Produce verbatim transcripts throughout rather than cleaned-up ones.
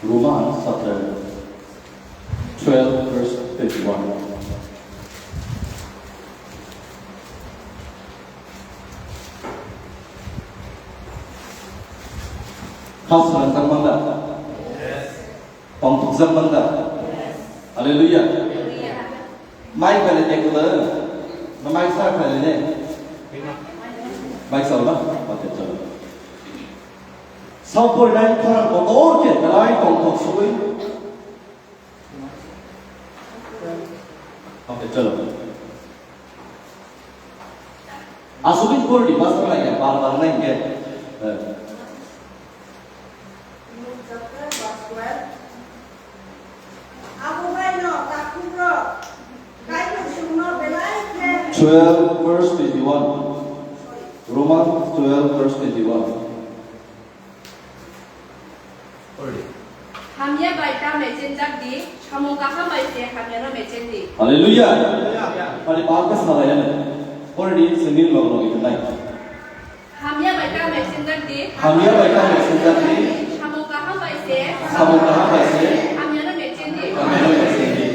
Romans chapter twelve, verse twenty-one. Khasrangjak manda? Tongthokjak manda? Hallelujah. Mai kale tekula. Mai sa kale ne. Mai sa ba? Oke, chalo. Sampurnai khorang kotor khe belai tongthok sugwi. Oke, chalo. Asugwi purni basa lai ya, bar bar nai ke. Eh. Abo bai no, takhuk rok, Kaitor sungno belai khe. Twelve verse twenty-one. Romans twelve verse twenty-one. Hamya bai ta mechenjak di, samung kaham bai se hamyano mechen di. Hallelujah. Hallelujah. Pari palka salai ane. Pori di sengin long long itu nai. Hamya bai ta mechenjak di. Hamya bai ta mechenjak di. Samung kaham bai se. Samung kaham bai se. Hamyano mechen di. Hamyano mechen di.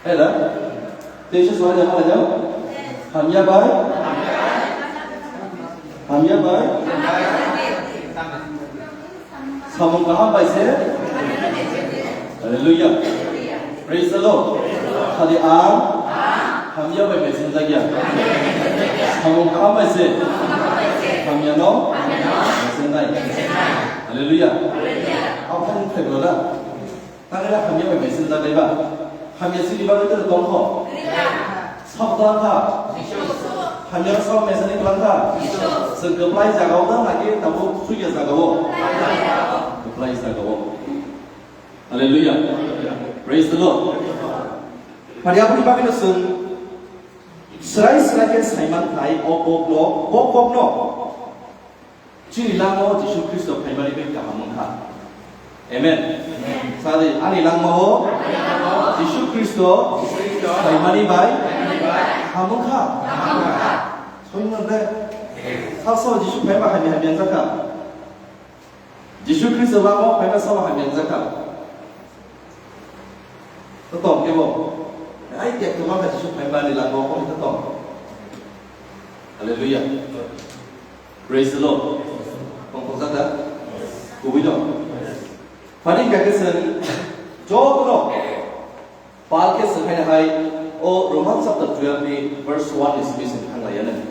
Ela? Teisa soal jama aja. Hamya bai? Hamya bai? Samung kaham bai se? Hallelujah. Praise the Lord. Hadi ang hamya bai mesenjak ya. Samung kaham bai se? Hamya no? Mesenai. Hallelujah. Apa yang saya berada? Tangila hamya bai maisin jagai ba? Hamya sini bagwi tero tongkho? Sok tlang kha? Hamya sok maisani tlang kha? Chwng kwplai jagao da naki tabuk sugya jagao? Kwplai jagao. Hallelujah. Praise the Lord. Pari aboni bagwi no chwng srai srai khe saiman khai o kokno, o kokno. Chini langmao Jisu Khristo phaimani bai kaham wngkha. Amen. Sadi, ani langmao Jisu Khristo phaimani bai kaham wngkha. Soimon de. Sabo Jisu phaima hamya hamya wngjakha. Jisu Khristo langmao phaima sabo hamya wngjakha. To tong kebo. Ai tek to mangkha Jisu phaimani langmao kok to tong. Hallelujah. Praise the Lord. Tongthokjak da? Kubui no? Phani hwnkha khe chwng jotono pal khe chwng haino hai o Roman chapter twelve ni verse one ni simi chwng thang lai ya nai.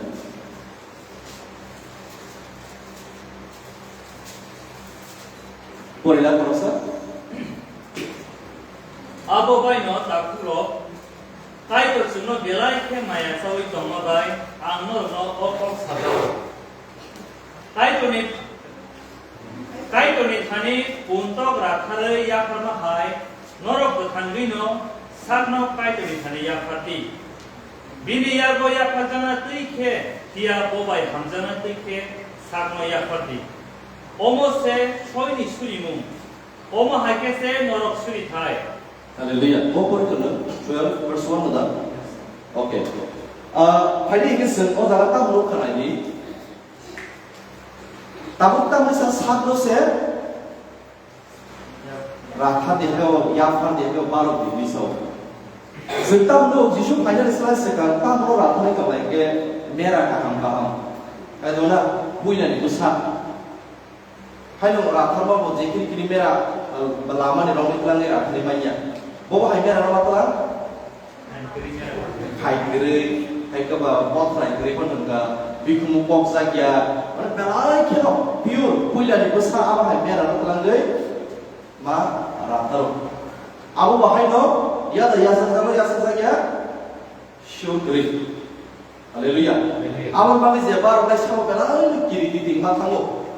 Pori la khoroksa. Abo bai no takhuk rok, Kaitor chwngno belai khe maya chaui tongma bai ang norokno o kok sajao. Kaitorni, Kaitorni thani puntok ratharwi yapharma hai norok kwthangwino sakno Kaitorni thani yaphar di. Bini yarbo yapharjakna twi khe phiya bo bai hamjakna twi khe sakno yaphar di. Omo se soini surimung. Omo hai khe se norok suri thai. Hallelujah. Bo pori tono twelve verse one da. Okay. Ah, phaidi hingke chwng o jaga tamo khanai ni. Tabuk tamo sa sat no se. Ratha de heo, yaphar de heo, barok de miso. Chwng tamo no Jisu phainani sla se ka tamo ratha ni ka lai ke mera kaham kaham. Kaidona buina ni bwsa. Haino ratharma bo je kiri kiri mera, eh, lama ni rong ni twlang ni ratharwi manya. Bobo hai mera rok twlang? Khai kwrwi, hai kwba bothrai kwrwi phano hwnkha, bikhumu kok jakya, mane belai kheno pure, puila ni bwsa abo hai mera rok twlangwi ma ratharo. Abo bo haino yada yasakjak no yasakjakya, sure kwrwi. Hallelujah. Hallelujah. Aboni bagwi je barok nai samo belai kiri titi ma thango.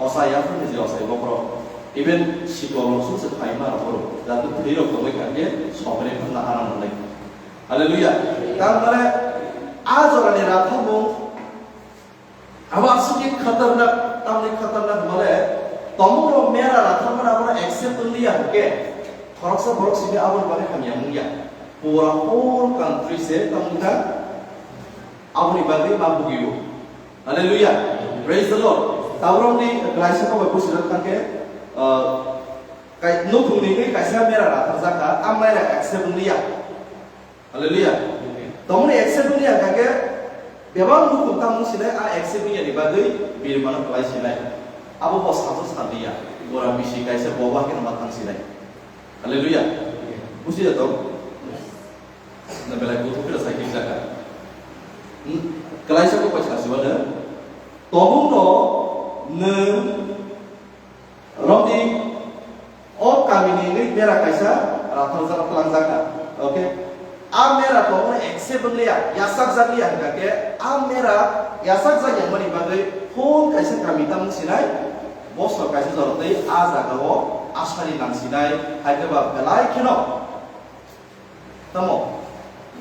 Osa yaphar ni je osai bokhorok. Even sikol rok sung se phai ma rok phuru. Jatu thwi rok tongwi kha khe somre phang na haram wngnai. Hallelujah. Tar mane a jora ni ratharmung abo aswk khe khatarnak, tamni khatarnak male tomung rok mera ratharmani abono accept wng liya hwnkhe khoroksa borok simi aboni bagwi hamya wng ya. Pura whole country se tamo wngkha aboni bagwi ma bugio. Hallelujah. Praise the Lord. Taborokni klaisa kok bai busi rok thangkhe. Ah, kai-, nukhungni wngwi kaisa mera ratharjak kha, a mera accept wngliya. Hallelujah. Amen. Tongmani accept wngliya hwnkha khe bebak nukhung tamo sinai, a accept wngliya ni bagwi birmano kwlai sinai. Abo bo sajo sanliya, gora bisi kaisa boba khe ma thang sinai. Hallelujah. Amen. Busi jato? Na belai kuthuk khe sai kisa ka. Hmm? Kwlaisa ko paisa siwa na. Tongmungno nwng romdi o kamini wngwi mera kaisa ratharjak, twlangjak kha. Okay? A mera tongmani accept wngliya, yachakjakliya hwnkha khe, a mera yachakjak yangmani bagwi phone kaisa kami tamo sinai, bosor kaisa jorok tei a jagao asari nang sinai, hai khe ba belai kheno tamo,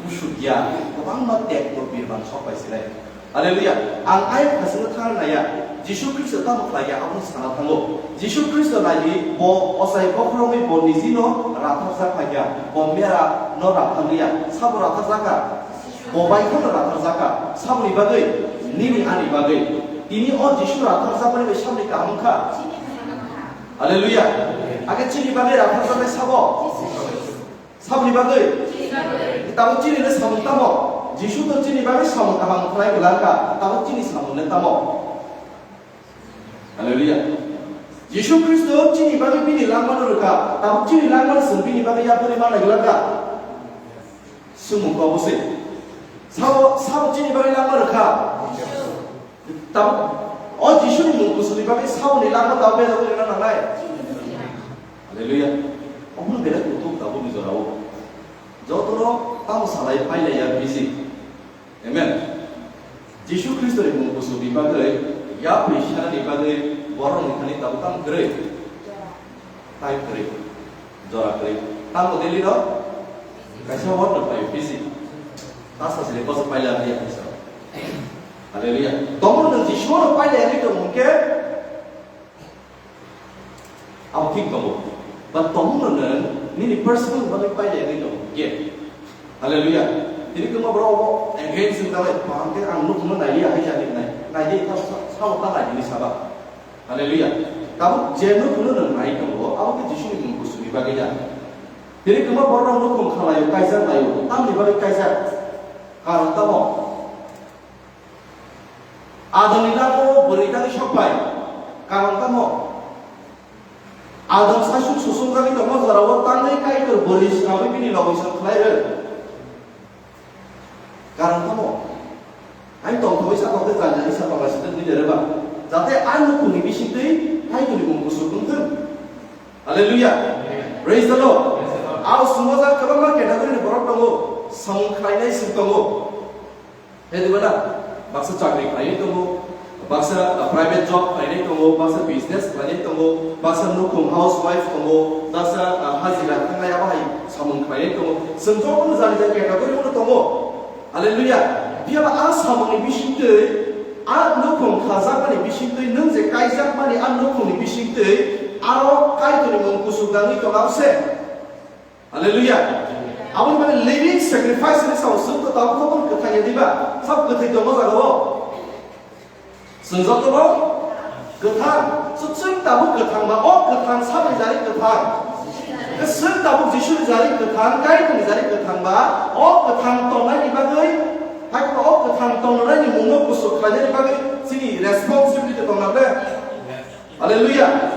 musuk ya, kwbangma tekbo birman sok bai sinai. Hallelujah. Ang ayang khasino thang naya, Jisu Khristo tamo khlai ya, abo sana thango. Jisu Khristo nai di, bo ochai bokhorogwi bo nijino ratharjak phai ya, bo mera no ratharliya, sabo ratharjak kha, bo bai kheno ratharjak kha, saboni bagwi, nini ani bagwi. Tini o Jisu ratharjakmani bai saboni kaham kha. Hallelujah. Age chini bagwi ratharjaknai sabo. Saboni bagwi? Tabuk chini le samung tamo? Jisu to chini bagwi samung kaham khlai glak kha. Tabuk chini samung le tamo? Hallelujah. Jisu Khristo chini bagwi bini langmano rwkha. Tabuk chini langmano chwng bini bagwi yapharwi manai glak kha. Swngmung kok bwswi. Sabo, sabo chini bagwi langma rwkha. Tabuk o Jisuni mung kusuni bagwi saboni langma tabuk bejak wngna nangnai. Hallelujah. Omono belai kutuk tabukni jorao. Jotono tamo salai pailaiya bisi. Amen. Jisu Khristoni mung kusuni bagwi yapri sanani bagwi borokni thani tabuk tamo kwrwi. Tai kwrwi, jora kwrwi. Tamo daily no? Kaisa hor no paio, busy. Tasa sini kosa paila dia bisa. Hallelujah. Tomo no Jisu no paila ni to mungke. Abo thik tongo. But tomo no nini personal bagwi paila ni to mungke. Hallelujah. Tini kuma bro against in the life. Paham ke ang nuk no nai ya hai jadi nai. Nai di ta sa ta nai ni saba. Hallelujah. Tabuk je nukhungno nwng nai tongo, abo khe Jisuni mung kusuni bagwi ya. Tini kwma borok nukhung khalaio, kaijak laio, tamni bagwi kaijak? Karon tamo? Adamni lamo bwrwi tangwi sokpai. Karon tamo? Adam saichung suchungjagwi tongma jorao tangwi Kaitor bwrwi swnamwi bini logoi song khlai rw. Karon tamo? Hai tongthokgwi sa tongkhe janjani sa tonglaisingtwi twi dereba. Jate a nukhungni bisingtwi Kaitorni mung kusuk wngthung. Hallelujah. Praise the Lord. Aro sumajak kwbangma category ni borok tongo. Samung khlainai sing tongo. Hediba na? Baksa chakri khlainai tongo. Baksa, ah, private job khlainai tongo, baksa business khlainai tongo, baksa nukhung housewife tongo, baksa, ah, hajira thangnai abo hai samung khlainai tongo. Chwng jotono jani jani category uno tongo. Hallelujah. Phiya ba a samungni bisingtwi, a nukhung khajakmani bisingtwi, nwng je kaijakmani a nukhungni bisingtwi, aro Kaitorni mung kusuk dangwi tongo se. Hallelujah. Aboni mane living sacrifice ni sao suk to tabuk to kwthang ya diba? Sab kwthwi tongo jaga o. Swngjak to bo? Kwthang. Suk suk tabuk kwthang ba, o kwthang sab ni jari kwthang. Ke suk tabuk Jisu ni jari kwthang, Kaitor ni jari kwthang ba, o kwthang tongnai ni bagwi, hai o kwthang tongnai ni mungno kusuk khlainai ni bagwi chini responsibility tongna be. Hallelujah.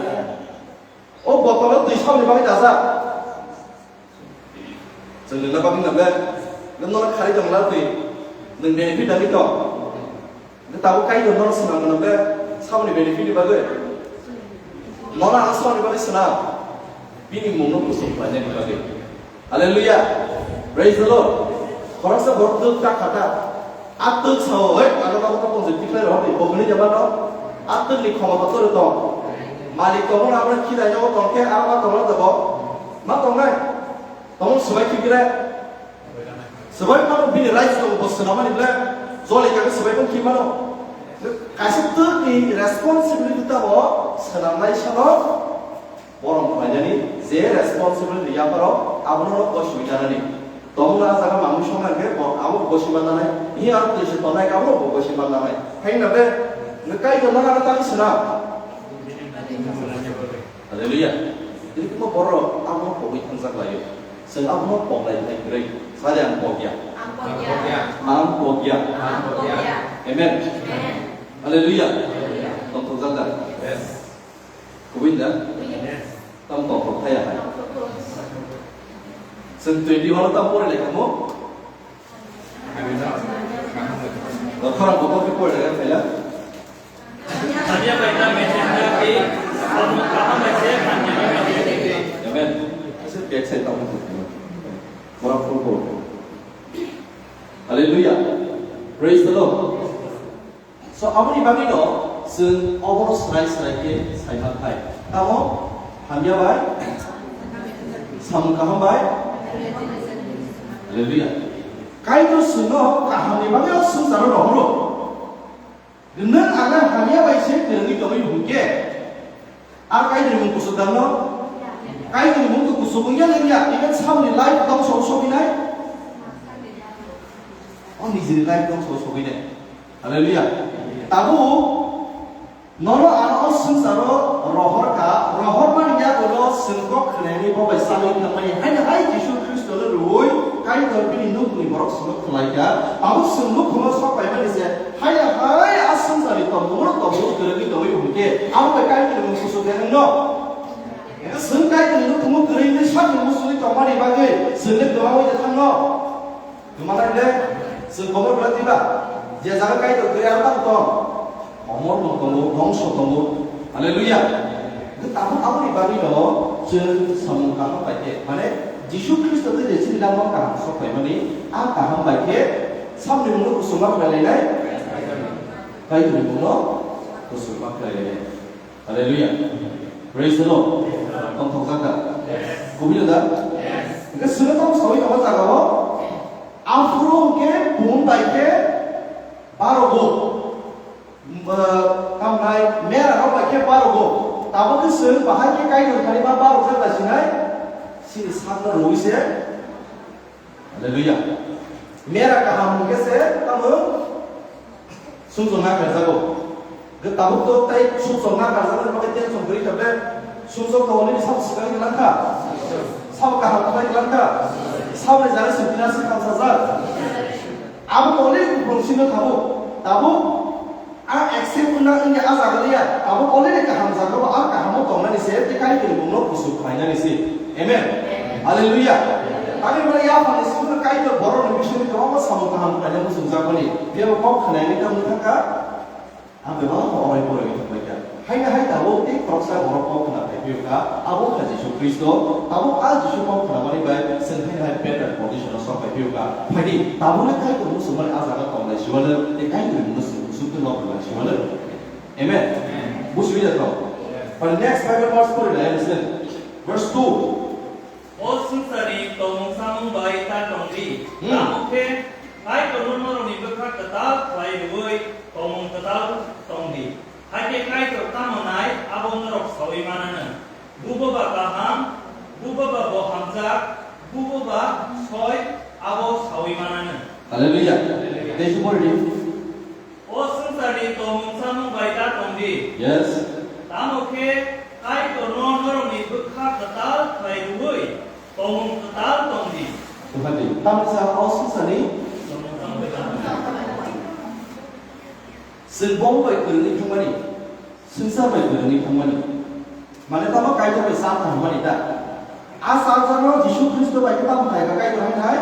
O botolo twi saboni bagwi dajak. Chwng nungna bagwi nang le, nung nono khari tong la twi, nung benefit nangwi tong. Nung tabuk kai tong nono swnam nang le, saboni benefit ni bagwi. Nono ano saboni bagwi swnam. Bini mungno kusuk khlainani bagwi. Hallelujah. Praise the Lord. Khoroksa borok twk ta kha ta. A twk sao, "Hei, ano tabuk tong je tikhlai rw di, bo hwnwi jaba no." A twk ni khomota toro tong. Malik tongmani abo khilai nogo tong khe, aro ma tong rw tabo. Ma tongnai. Tong swbai khibire. Swbai mano bini rights tong bo swnamani ble. Joli kha swbai tong khibano. Kaisa twk ni responsibility tamo swnamnai sano. Borom khlainani je responsibility yapharo abono no gosi janani. Tongna jaga mamui songna khe bo abo gosi mananai. Hi aro twi se tonai abo bo gosi mananai. Haina be ngai to nang aro tang sina. Hallelujah. Jadi kuma borok abono pogwi thangjak laio. Chwng abono poglai thai kwrwi. Sadi ang pogya. Ang pogya. Ang pogya. Ang pogya. Amen. Amen. Hallelujah. Hallelujah. Tongthokjak da? Yes. Kubui da? Yes. Tam tongthok thaya hai. Tongthok. Chwng twenty one tam pore lai kamo? Khorang kotor khe pore lai khaila? Hamya bai ta mesen da ki, samung kaham bai se hamya bai ta mesen. Amen. Ase back side tamo. Khorang kotor. Hallelujah. Praise the Lord. So, aboni bagwino chwng obono srai srai khe saiman thai. Tamo hamya bai, samung kaham bai. Hallelujah. Kaitor chwngno kahamni bagwi o swngcharo rohoro. Nwng ang hamya bai se kwrwngwi tongwi hwn khe, a Kaitorni mung kuchuk dangno? Kaitorni mung to kuchuk wngya nangya, even samni life dongso sogwinai. O nijini life dongso sogwinai. Hallelujah. Tabuk nono ano o swngcharo rohor kha, rohormani yagulo chwng kok khnaini bo bai salwi thangmani. Haino hai Jisu Khristono rwui Kaitor bini nukhungni borok chwngno khlai kha. Tabuk chwng nukhungo sok paimani se, haino hai a swngcharni tongmungno tongmung kwrwngwi tongwi hwn khe, abo bai Kaitorni mung kuchuk khe wngno? Chwng Kaitorni nukhungo kwrwngwi sakni muchungwi tongmani bagwi chwngno kwmaui thangno. Kwmanai le, chwng komor belai twiba, je jaga Kaitor kwrwi aro tamo tong, komor bo tongo, dongso tongo. Hallelujah. Tabuk aboni bagwino chwng samung kaham bai khe, mane Jisu Khristo tei je chini langma kaham sok phaimani, a kaham bai khe samni mungno kuchukma khlai lainai, Kaitorni mungno kuchukma khlai lainai. Hallelujah. Praise the Lord. Tongthokjak da? Kubui da? Hingke chwngno tamo sawi tongo jaga o. Aphuru hingke bun bai khe barogo. Tamnai mera rok bai khe barogo. Tabuk khe chwng bahai khe Kaitor thani ma barojak da sinai. Chini sakno rwi se. Hallelujah. Mera kaham hingke se tamo sumsok nakarjago. Tabuk to tai sumsok nakarjago, bagwi tension kwrwi kha ble. Sumsok to already sabo swkang langkha. Sabo kaham khlai langkha. Sabo ni jani sumtina se khamsajak. Abo to already kuphur sino tabuk. Tabuk Ang accept wngna wngya a jaga liya, abo already kaham jaga o, ang kaham o tongnani se, tei Kaitorni mungno kuchuk khlainani se. Amen. Hallelujah. Tamni mani yaphangni simi Kaitor borokni bisingtwi kwbangma samung kaham khlaina muchungjakmani. Phiya bo kok khnaini tamo thangkha, ang bebak khe orai porai thangbaikha. Haino hai tabuk tei khoroksa borok kok khna phaiphiyokha, abo wngkha Jisu Khristo. Tabuk a Jisu kok khnamani bai chwng haino hai better position o sok phaiphiyokha. Phaidi, tabukle Kaitor muchungmani a jaga tongnai siwano, tei Kaitorni mungno chwng Sukhe nok rwmani siwano. Amen. Busi ya to. Pare next Bible verse pore lai ang se. Verse two. O swngcharni tongmung samung bai ta tongdi. Hmm. Tamo khe Kaitorno norokni bwkha kwtal khlai rwui tongmung kwtal tongdi. Hakhe Kaitor tamo nai abo norok saui mananw. Bubo ba kaham, bubo ba bo hamjak, bubo ba soi abo saui mananw. Hallelujah. Tei se pore di. O swngcharni tongmung samung bai ta tongdi. Yes. Tamo khe Kaitorno norokni bwkha kwtal khlai rwui tongmung kwtal tongdi. Tongthokdi. Tamo sa o swngcharni? Tongmung samung bai ta tongdi. Chwng bo bai kwrwngwi thangmani, swngchar bai kwrwngwi thangmani. Mane tamo Kaitor bai chal kahamani da. A chaljano Jisu Khristo bai khe tamo khlai kha Kaitor hai hai?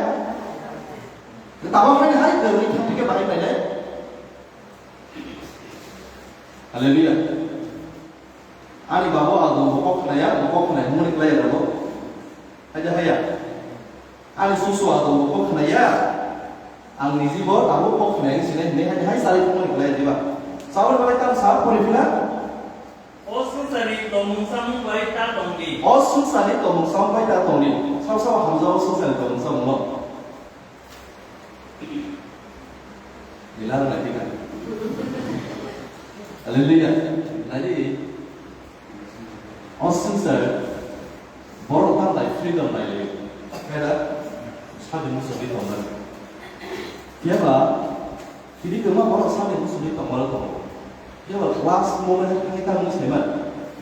Tamo hai hai kwrwngwi thangwi khe bahai painai? Hallelujah. Ani babo ang bo kok khnaya, bo kok khnaya, hwnmani klai rwgo. Hai da haya? Ani susu ang bo kok khnaya. Ang niji bo tabuk kok khnaya, sinai hinai hai hai sari phone klai diba. Sabon bai tam sab pore phina. O swngcharni tongmung samung bai ta tongdi. O swngcharni tongmung samung bai ta tongdi. Sab sab hamjao swngcharni tongmung samung no. Dilang lagi kan. Hallelujah. Nadi. O swngchar borok tang bai freedom bai le. Keda sadi musubi tongmani. Phiya ba, kini kwma borok sadi musubi tongmani tongo. Phiya ba last moment hai thangwi tang musubi man.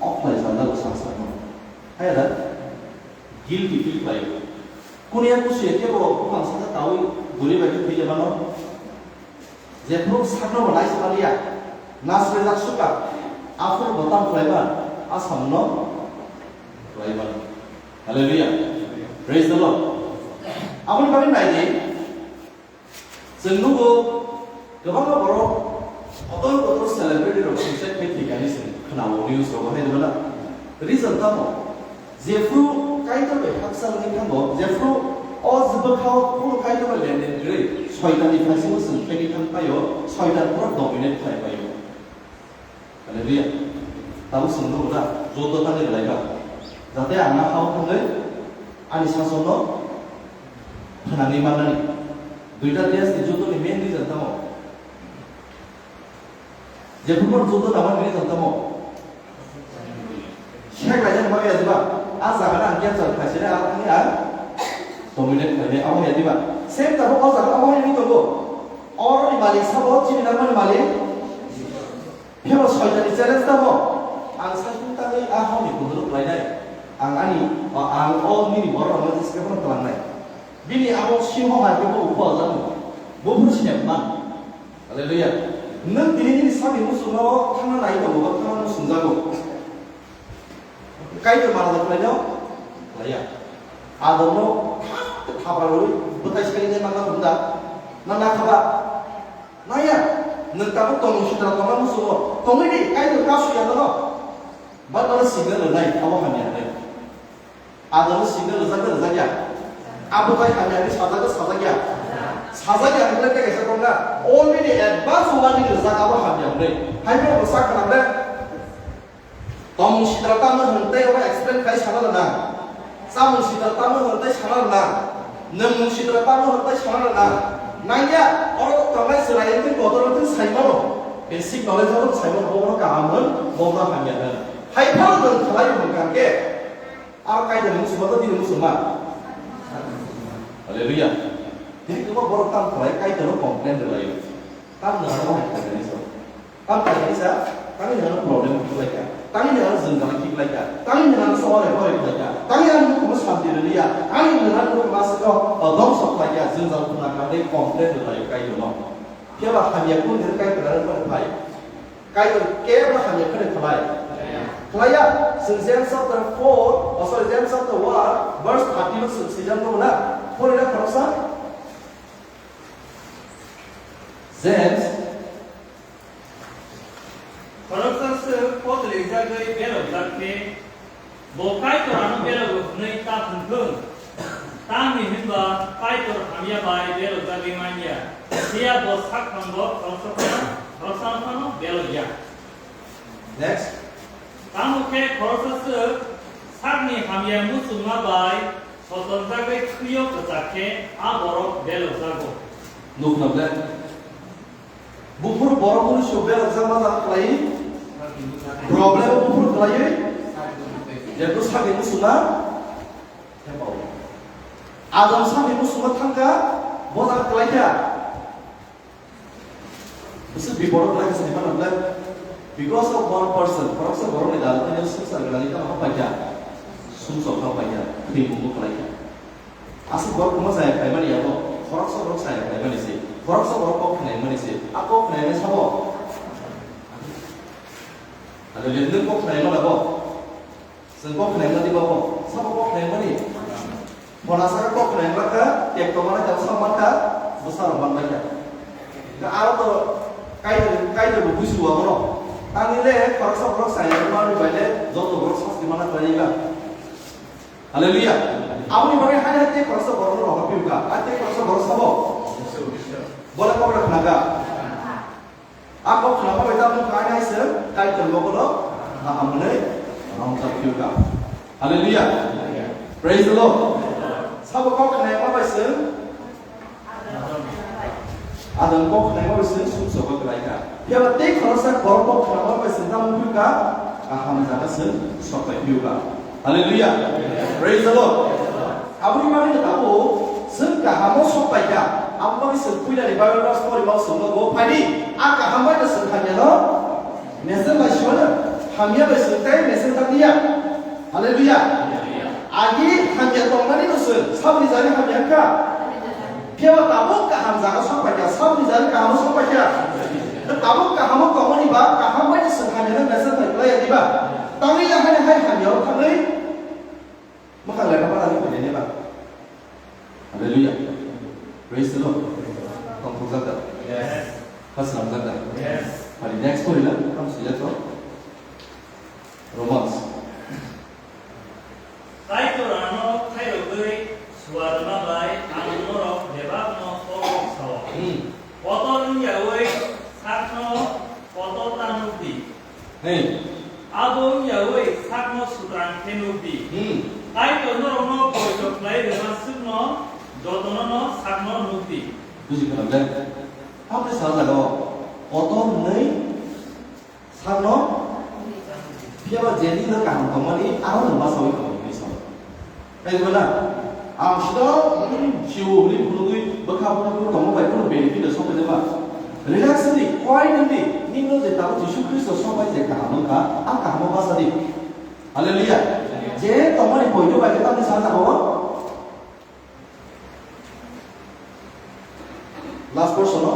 Ok bai janda bo sang sang. guilty feel khlaio. Kuniya kusiya kebo buphang saka kaui guri bai khe thwi mano. Jephru sakno bo naismaliya, nasrejak suka, aphuru bo tam khlaiba, a samno khlaiba. Hallelujah. Praise the Lord. Aboni bagwi nai di, chwng nugo kwbangma borok kotor kotor celebrity rok suicide khai thwikani chwng khwnao news rogo hai rwmana. Reason tamo? Jephru Kaitor bai haksa wngwi thango, jephru o bwkhao phuru Kaitor bai lenden kwrwi Soitanni phaisingbo chwng khaini thang paio, Soitan phuru dominate khlai paio. Hallelujah. Tabuk chwng nugo da, joto tangwi rwlaiba. Jate ang a hao thangwi ani sasokno phnangwi mannani. Duita desni jotoni main reason tamo? Jephru joto nangmani reason tamo? Sek laijak ma ya diba? A jaga na ang cancer khaisile a thangwi ang dominate khlainai abo ya diba? Same tabuk o jaga abo ya ni tongo. Oroni malik sabo chini nangmani malik. Phiro Soitanni challenge tamo? Ang saichung tangwi a hao ni kunduluk khlainai. Ang ani, o, ang o nini borok rokno jeskhe phano twlangnai. Bini abo simo hai khe bo upho ajago. Bo phuru sinya man. Hallelujah. Nwng tini nini sakni muchungmao thangna nai tongo ba thangna muchungjago. Kaitor manajak khlaino? Khlaiya. Adamno thapra rwi bwthai sainai manna hwnda? Na nakhaba? Naya. Nwng tabuk tongmung sitra tongna muchungo. Tongwi di, Kaitor kasuya nono. Ba nono signal rwnai, abo hamya hwnwi. Adamno signal rwjakna rwjakya? Abo bai hamya hwnwi sajagna sajakya? Sajakya hwnwi khe kaisa tongna. Already advance warning rwjak abo hamya hwnwi. Hai phano bwsa khna ble. Tongmung sitra tamo hwn tei oro explain khai sana rwna. Chamung sitra tamo hwn tei sana rwna. Nwngmung sitra tamo hwn tei sana rwna. Nangya, oro tongnai chwrai wngkhe kotor wngkhe sai mano. Basic knowledge abo sai mano, bono kaham hwn, bono hamya hwn. Hai phano nwng khlai hwn kang khe. Aro Kaitor ni muchungma to tini muchungma. Hallelujah. Tini kwbangma borok tam khlai Kaitor no complain rwlaio. Tam nang ano hai khlai nai so. Tam khlai nai sa, tangni nang ano problem khlai kha. Tangni nang ano jwngjal khlai kha. Tangni nang ano sohor hor khlai kha. Tangni nang ano santi rwliya. Tangni nang ano masuk ko dongso khlai kha. Jwngjal khna kha tei complain rwlaio Kaitor no. Phiya ba hamya kun dir Kaitor no phai. Kaitor kebo hamya kheno khlai. Khlaiya, chwng James chapter four, oh, sorry, James chapter one, verse thirty no chwng swijak nugo na? Pori na khoroksa? James. Khoroksa swk kotlijakgwi berokjak khe, Bo Kaitor ano belogo hwnwi ta thung thung, tamni hwn ba Kaitor hamya bai belokjagwi man ya, phiya bo sak thango khoroksa phano, khoroksa phano belok ya. Next. Tamo khe khoroksa swk sakni hamya muchungma bai sotonjagwi thwi-o kwchak khe a borok belokjago. Nukna ble. Buphuru borok mwnwi suk berajak ma jang khlai. Problem buphuru khlaiwi. Jekto sakni muchungma. Adam sakni muchungma thangkha, bo jang khlaikha. Bwswk biporo khlaikha sani mano ble. Because of one person, khoroksa borokni dalani swngchar gwnangwi tamo haphaikha. Sumsok haphaikha, thwimungbo khlaikha. Aswk borok kwma chaya khlaimani abo, khoroksa borok chaya khlaimani se, khoroksa borok kok khnaimani se, a kok khnaimani sabo. Hallelujah, nwng kok khnaimani abo. Chwng kok khnaimani diba bo, sabo kok khnaimani. Bona saka kok khnaimani kha, tek to mana kha, sam man kha, bwsa rok man bai kha. Ga aro to kaida, kaida bo busu abono. Tangni le khoroksa borok chaya mani bai le, joto borok sasti mana khlai ba. Hallelujah. Aboni bagwi hai hai tei khoroksa borokno rohor phiyokha. Hai tei khoroksa borok sabo? Bola kok rok khnaga. A kok khnama bai tamo khai hai se, Kaitor bokono kaham hwnwi rongchak phiyokha. Hallelujah. Praise the Lord. Sabo kok khnama bai se? Adam kok khnaima bai se sumsok khlai kha. Phiya ba tei khoroksa borok kok khnama bai se tamo phiyokha, kaham jaga se sok pai phiyokha. Hallelujah. Praise the Lord. Aboni bagwi no tabuk chwng kahamo sok pai kha. Abo bagwi chwng puila ni Bible verse pori ma chwng no bo phai di. A kaham bai no chwng hamya no mesen bai sio no. Hamya bai chwng tei mesen ta liya. Hallelujah. Agi hamya tongmani no se, sabni jani hamya kha. Phiya ba tabuk kaham jaga sokpaikha, sabni jani kaham sokpaikha. Tabuk kaham tongmani ba kaham bai se hamya no mesen thai playa diba. Tangwi ya hani hai hamya o thangwi. Mwkhang lekha para ni phai nai ba. Hallelujah. Praise the Lord. Tong thok jak da. Yes. Khaslam jak da. Yes. Hari next point na, kam sujak to. Romans. Kaitor ano khairogwi suarma bai ang norok bebakno kok sao. Hmm. Kotor wngyawi sakno kotor ta nukdi. Hey. Abo wngyawi sakno sutrang khe nukdi. Hmm. Kaitor norokno poito khlai rwma swkno jotonono sakno nukdi. Buji kha na ble? Abo sa jaga o kotor nai Sakno, phiya ba je nini no kaham tongmani, aro no basawi tongmani hinwi sao. Tei ba na, ang sida, hmm, sio hwnwi phunugwi bwkha phunugwi tongma bai phano benefit no sokhe de ba. Relax wngdi, quiet wngdi, nini no je tabuk Jisu Khristo sok bai je kaham wngkha, a kaham o basa di. Hallelujah. Je tongmani poito bai khe tamni sa jaga o. Last verse no?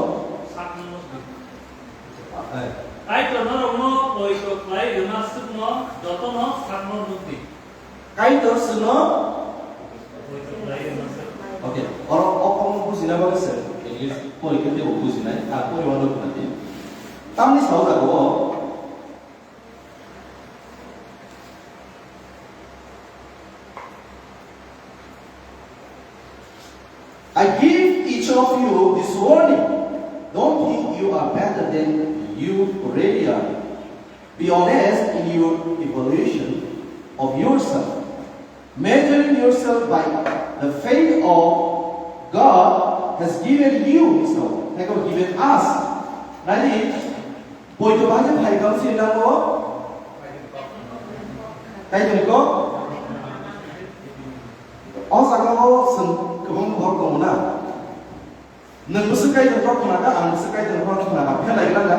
Sakno nukdi. Eh. Kaitor norokno poito khlai rwna swkno jotono sakno nukdi. Kaitor swkno? Poito khlai rwna swk. Okay. Oro o kokno bujina bagwi se English porikhe teibo bujinai, ar poriwanw khna di. Tamni sao jaga o I give each of you this warning. Don't think you are better than you really are. Be honest in your evaluation of yourself, measuring yourself by the faith of God has given you, so, has given us. Nai di, poito bahai phai kha sini nango. Kaitor ni kok? O jaga o chwng kwbangma borok tongo na. Nwng bwswk Kaitor ni kok khna kha, ang bwswk Kaitor ni kok khna kha, phelai gra kha.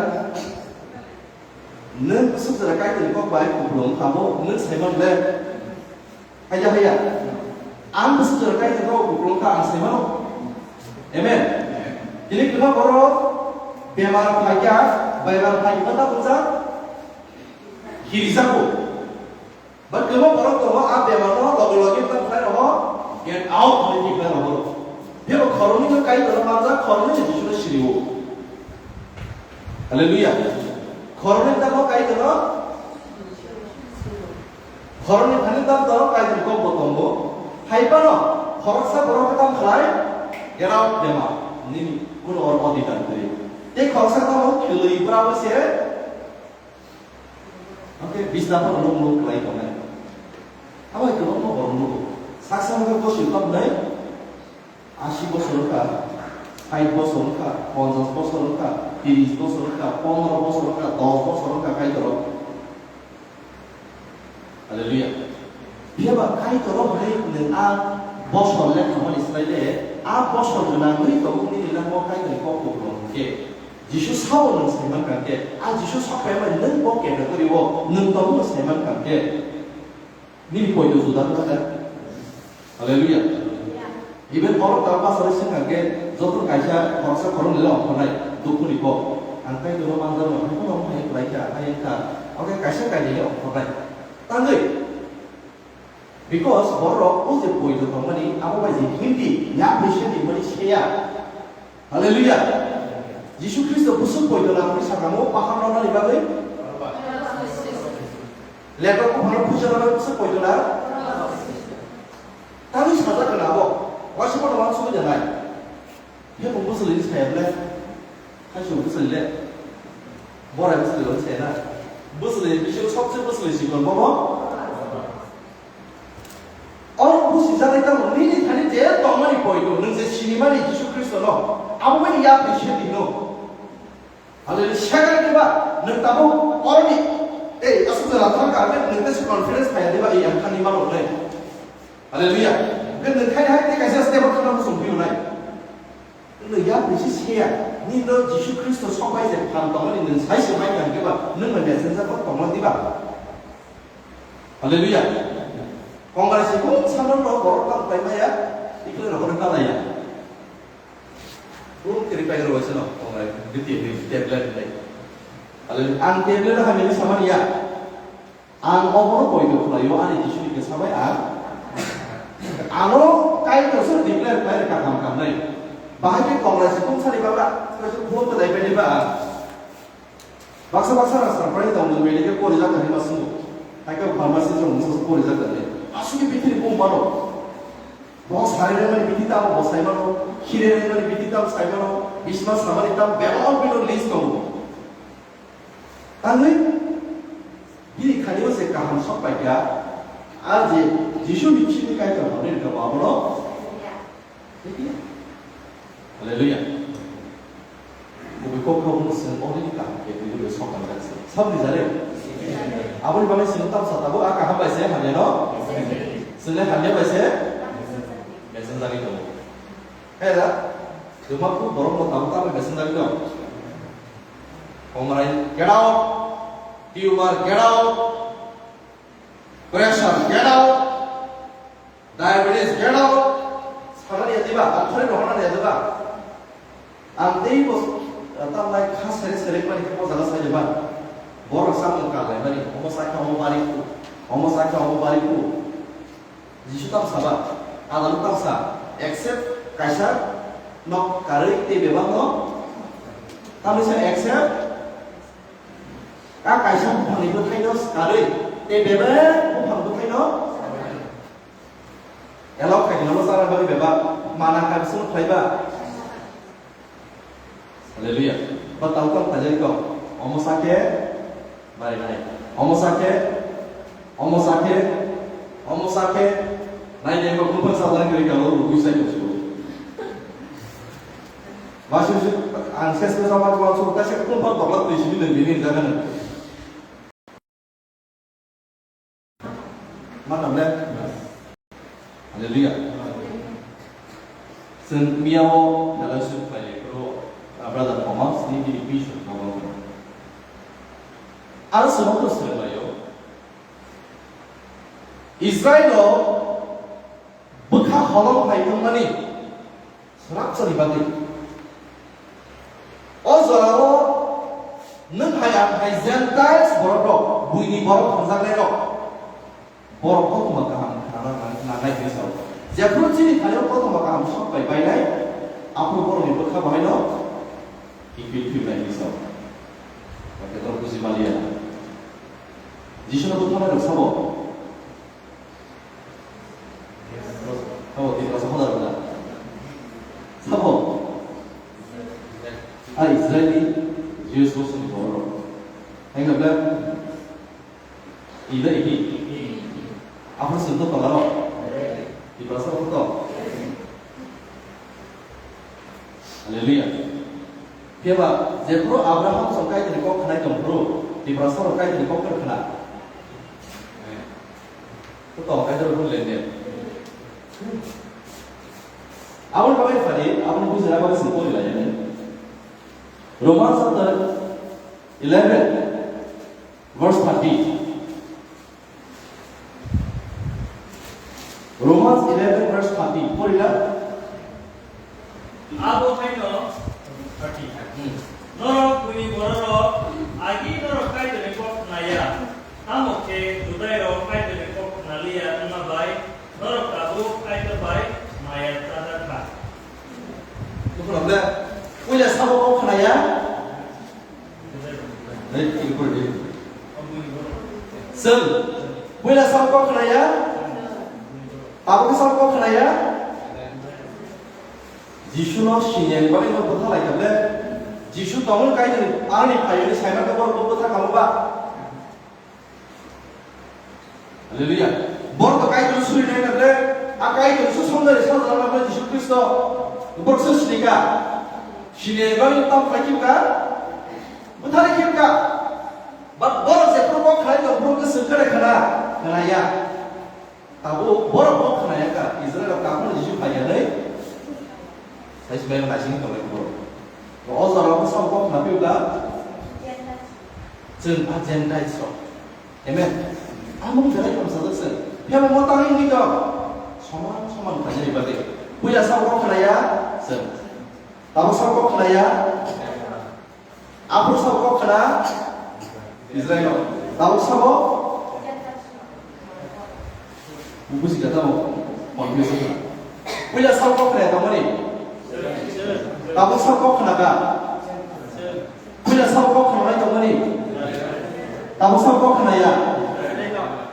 Nwng bwswk jora Kaitor ni kok bai kupulung wngkha bo, nwng sai man le. Haiya, haiya. Ang bwswk jora Kaitor ni kok kupulung wngkha, ang sai mano. Amen. Tini kwbangma borok bemar phai kha, bemar phai kha ta bujak. Hirijago. Ba kwbangma borok tongo, a bemar no loge loge ta khlai rogo, get out hwnwi khlai rogo. Phiya bo khoroknwi no Kaitor no manjak, khoroknwi no Jisu no sirio. Hallelujah. Khoroknwi ta bo Kaitor no, khoroknwi thani ta bo Kaitor kok bo tongo. Hai phano khoroksa borok ta khlai, get out bemar. Nini kuno or odhikar kwrwi. Tei khoroksa ta bo khwlwi bra bo se, Oke, bisna phano nuk nuk khlai tongnai. Abo hai kwbangma borok nugo. Saksa hwnkhe bosong tongmani asi bosor wngkha, sait bosor wngkha, ponchas bosor wngkha, tiris bosor wngkha, pondro bosor wngkha, dos bosor wngkha, Kaitor. Hallelujah. Phiya ba Kaitor hai nwng a bosor le thangmani slai le, a bosor gwnangwi tongmani nini nango Kaitor ni kok kupulung hwnkhe. Jisu sabo nwng saiman kha khe, a Jisu sakphaimani nwng bo category o nwng tongmani saiman kha khe, nini poito juda wngkha khe. Hallelujah. Even borok ta pastor se kha khe, joto kaisa khoroksa khoroknwi le ongkhornai, dukhuni kok. Ang tai tongma manjak no, hai phano ongkhornai kwlai kha, hai wngkha. Oke, kaisa kainwi le ongkhornai. Tangwi. Because borok o je poito tongmani, abo bai je himdi, yapri se di mani seya. Hallelujah. Jisu Khristo bwswk poito nangmani sakamo, paham rwnani bagwi. Letok buphano puja rwnani bwswk poito na. Tangwi sajak kana abo. Waisa bono wansugwi nanai. He bo bwswlwi ni saya ble. Hai se bwswlwi le. Borai bwswlwi le saya na. Bwswlwi bising sobse bwswlwi sikon bobo. Oro busi jani tamo nini thani je tongmani poito nwng je sinimani Jisu Khristo no. Abo mani ya appreciate no. Hallelujah. Sekarang ba nwng tamo oroni. Eh, asuk jala thang ka nwng tesi confidence thaya diba, eh, yang thani mano nai. Hallelujah. Ke nwng khai hai te kaisa step thang mo song pilo nai. Nwng ya bisi siya. Ni no Jisu Khristo sobai je phan tongmani nwng sai se mai yang diba. Nwng no messenger ko tongma diba. Hallelujah. Kongrai si kung samrok no borok tang pai maya, ikle rok no kalaya. Kung kiri pai rok waisa no kongrai biti ni tablet ni. Ale ang tablet ha mini samani ya. Ang obono poito khwlaio ani Jisuni khe sabai ang. Ano Kaitor se declare khlai rwkha ham kamnai. Bahai khe kongrai si kung sani baba, koi se phone ko dai pai ba. Baksa baksa rang sarprai tong nang medical pori jak tani ma sungo. Hai khe pharmacy rok mungsa pori jak tani. Aswk bithi ni bum mano. Bo sari rang mani bithi tamo bo sai mano. Khire rang mani bithi tamo sai mano. Bisma samani tamo bebak bino list tongo. Tangwi bini khanio se kaham sok pai kha. A je Jisu ni bisingni Kaitor hwnwi rwkha bo abono. Hallelujah. Kubui kok kha bumung chwng already kaham khe twi rwgwi sok tang jak se. Sabni jare? Aboni bagwi chwng tamsa tabuk a kaham bai se hamya no? Chwng le hamya bai se? Meseng jagwi tongo. Khe da? Chwng ma kuk borok no tabuk tamni meseng jagwi tongo. Komrai, get out. Tumor, get out. Pressure, get out. Diabetes, get out. Samani ya diba, akhore rohona ya diba. Ang tei bo, tamlai kha sere sere mani khe bo jaga sai diba. Borok samung kar lai mani, omo sakha omo bari ku, omo sakha omo bari ku. Jisu tam saba, adalu tam sa, accept kaisa nok karwi tei bebak no, tamni sa accept A kaisa buphangni bwthaino swkarwi tei bebak buphang bwthaino elok khaidi nono chana bagwi bebak mana kha bising khlaiba. Hallelujah. Ba tau tau khaijak kok. Omo sakhe bari nai. Omo sakhe, omo sakhe, omo sakhe. Nai nai kok buphang sajak kiri kalo rugui sai kok. Masuk sih, ang ses ke sama tuan suruh kasih kumpul toklat di sini dan ini jangan. Mana boleh? Haleluya. Sen miao dalam suruh kali pro brother Thomas ni di vision kawan. Al semua tu selayo. Israel lo bwkha holong hai wngmani. Swrapsani bagwi. O jorao nwng hai ang hai Gentiles borok rok, buini borok hamjaknai rok, borok kothoma kaham khnana nangnai hinwi sao. Jephru chini thani o kothoma kaham sok bai bainai, aphuru borokni bwkha bahaino kiphil philnai hinwi sao. Hakhe norok buji maliya. Jisuno bwtharnai rok sabo. Sabo, Tiprasa hodar hodar. Sabo. Ah, Israeli, Jews bosong ni borok. Hai na bla? Ida ini. Apa sentuh kalau? Tiprasa apa to? Haleluya. Phiya ba, jephru Abraham song Kaitorni kok khnai tongphru, Tiprasa rok Kaitorni kok khe khna. To tong Kaitor rok len de. Aboni bagwi phani, aboni bujina bagwi se pori lai ani. Romans chapter eleven, verse thirty. Romans eleven verse thirty, porila. Abo haino thirty. Hmm. Norok buini bororok, agi norok Kaitorni kok khnaya, tamo khe Judairok Kaitorni kok khnaliya wngma bai, norok tabuk Kaitor bai maya chajak kha. Bukhulok le, puila sabo kok khnaya? Chwng puila sabo kok khnaya? Tabuk sabo kok khnaya? Jisuno sinjani bagwi no bwtha lai kha ble. Jisu tongwi Kaitorni aroni phaiyani saimano borok bwtha kamo ba? Haleluya. Borok to Kaitor suri nai na ble, a Kaitor su songjari sajala na ble Jisu Kristo. Borok su sini ka. Sini ba ni tam khai kim ka. Buthari kim ka. Ba borok je pro kok khai to borok ke sengkare khana. Khana ya. Tabo borok kok khana ya ka. Israel ka khana Jisu phai ya nai. Sai sumai na sini to borok. O jora ko sam kok na piu ka. Chwng a Gentiles rok. Amen. Amoni belai khamsajak se. Phiyaba mo tangwi wngwi tong. Soman soman khlainani bagwi. Puila sabo kok khnaya, chwng. Tabuk sabo kok khnaya. Aphuru sabo kok khna Israilo. Tabuk sabo bubusi kha tamo. Confuse kha. Puila sabo kok khnaya tongmani. Tabuk sabo kok khna kha. Puila sabo kok khnanai tongmani. Tabuk sabo kok khnaya.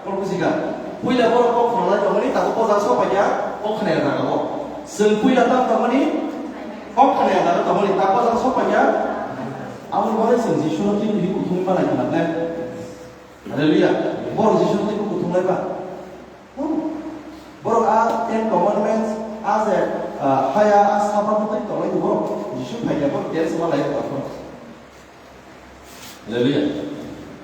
Kok busi kha. Puila borok kok khnanai tongmani, tabuk o jaga sok paikha, kok khnaya jaga o. Chwng puila tam tongmani, kok khnaya jaga tongmani, tabuk o jaga sok paikha. Aboni bagwi chwng Jisuno tini kuthumwi manai khna le. Hallelujah. Borok Jisuno tini kuthumlai ba. Hmm. Borok a Ten Commandments, a je, ah, haya, a Sabbath twi tonglai borok. Jisu phaikha borok ten sema lai tongkha. Hallelujah.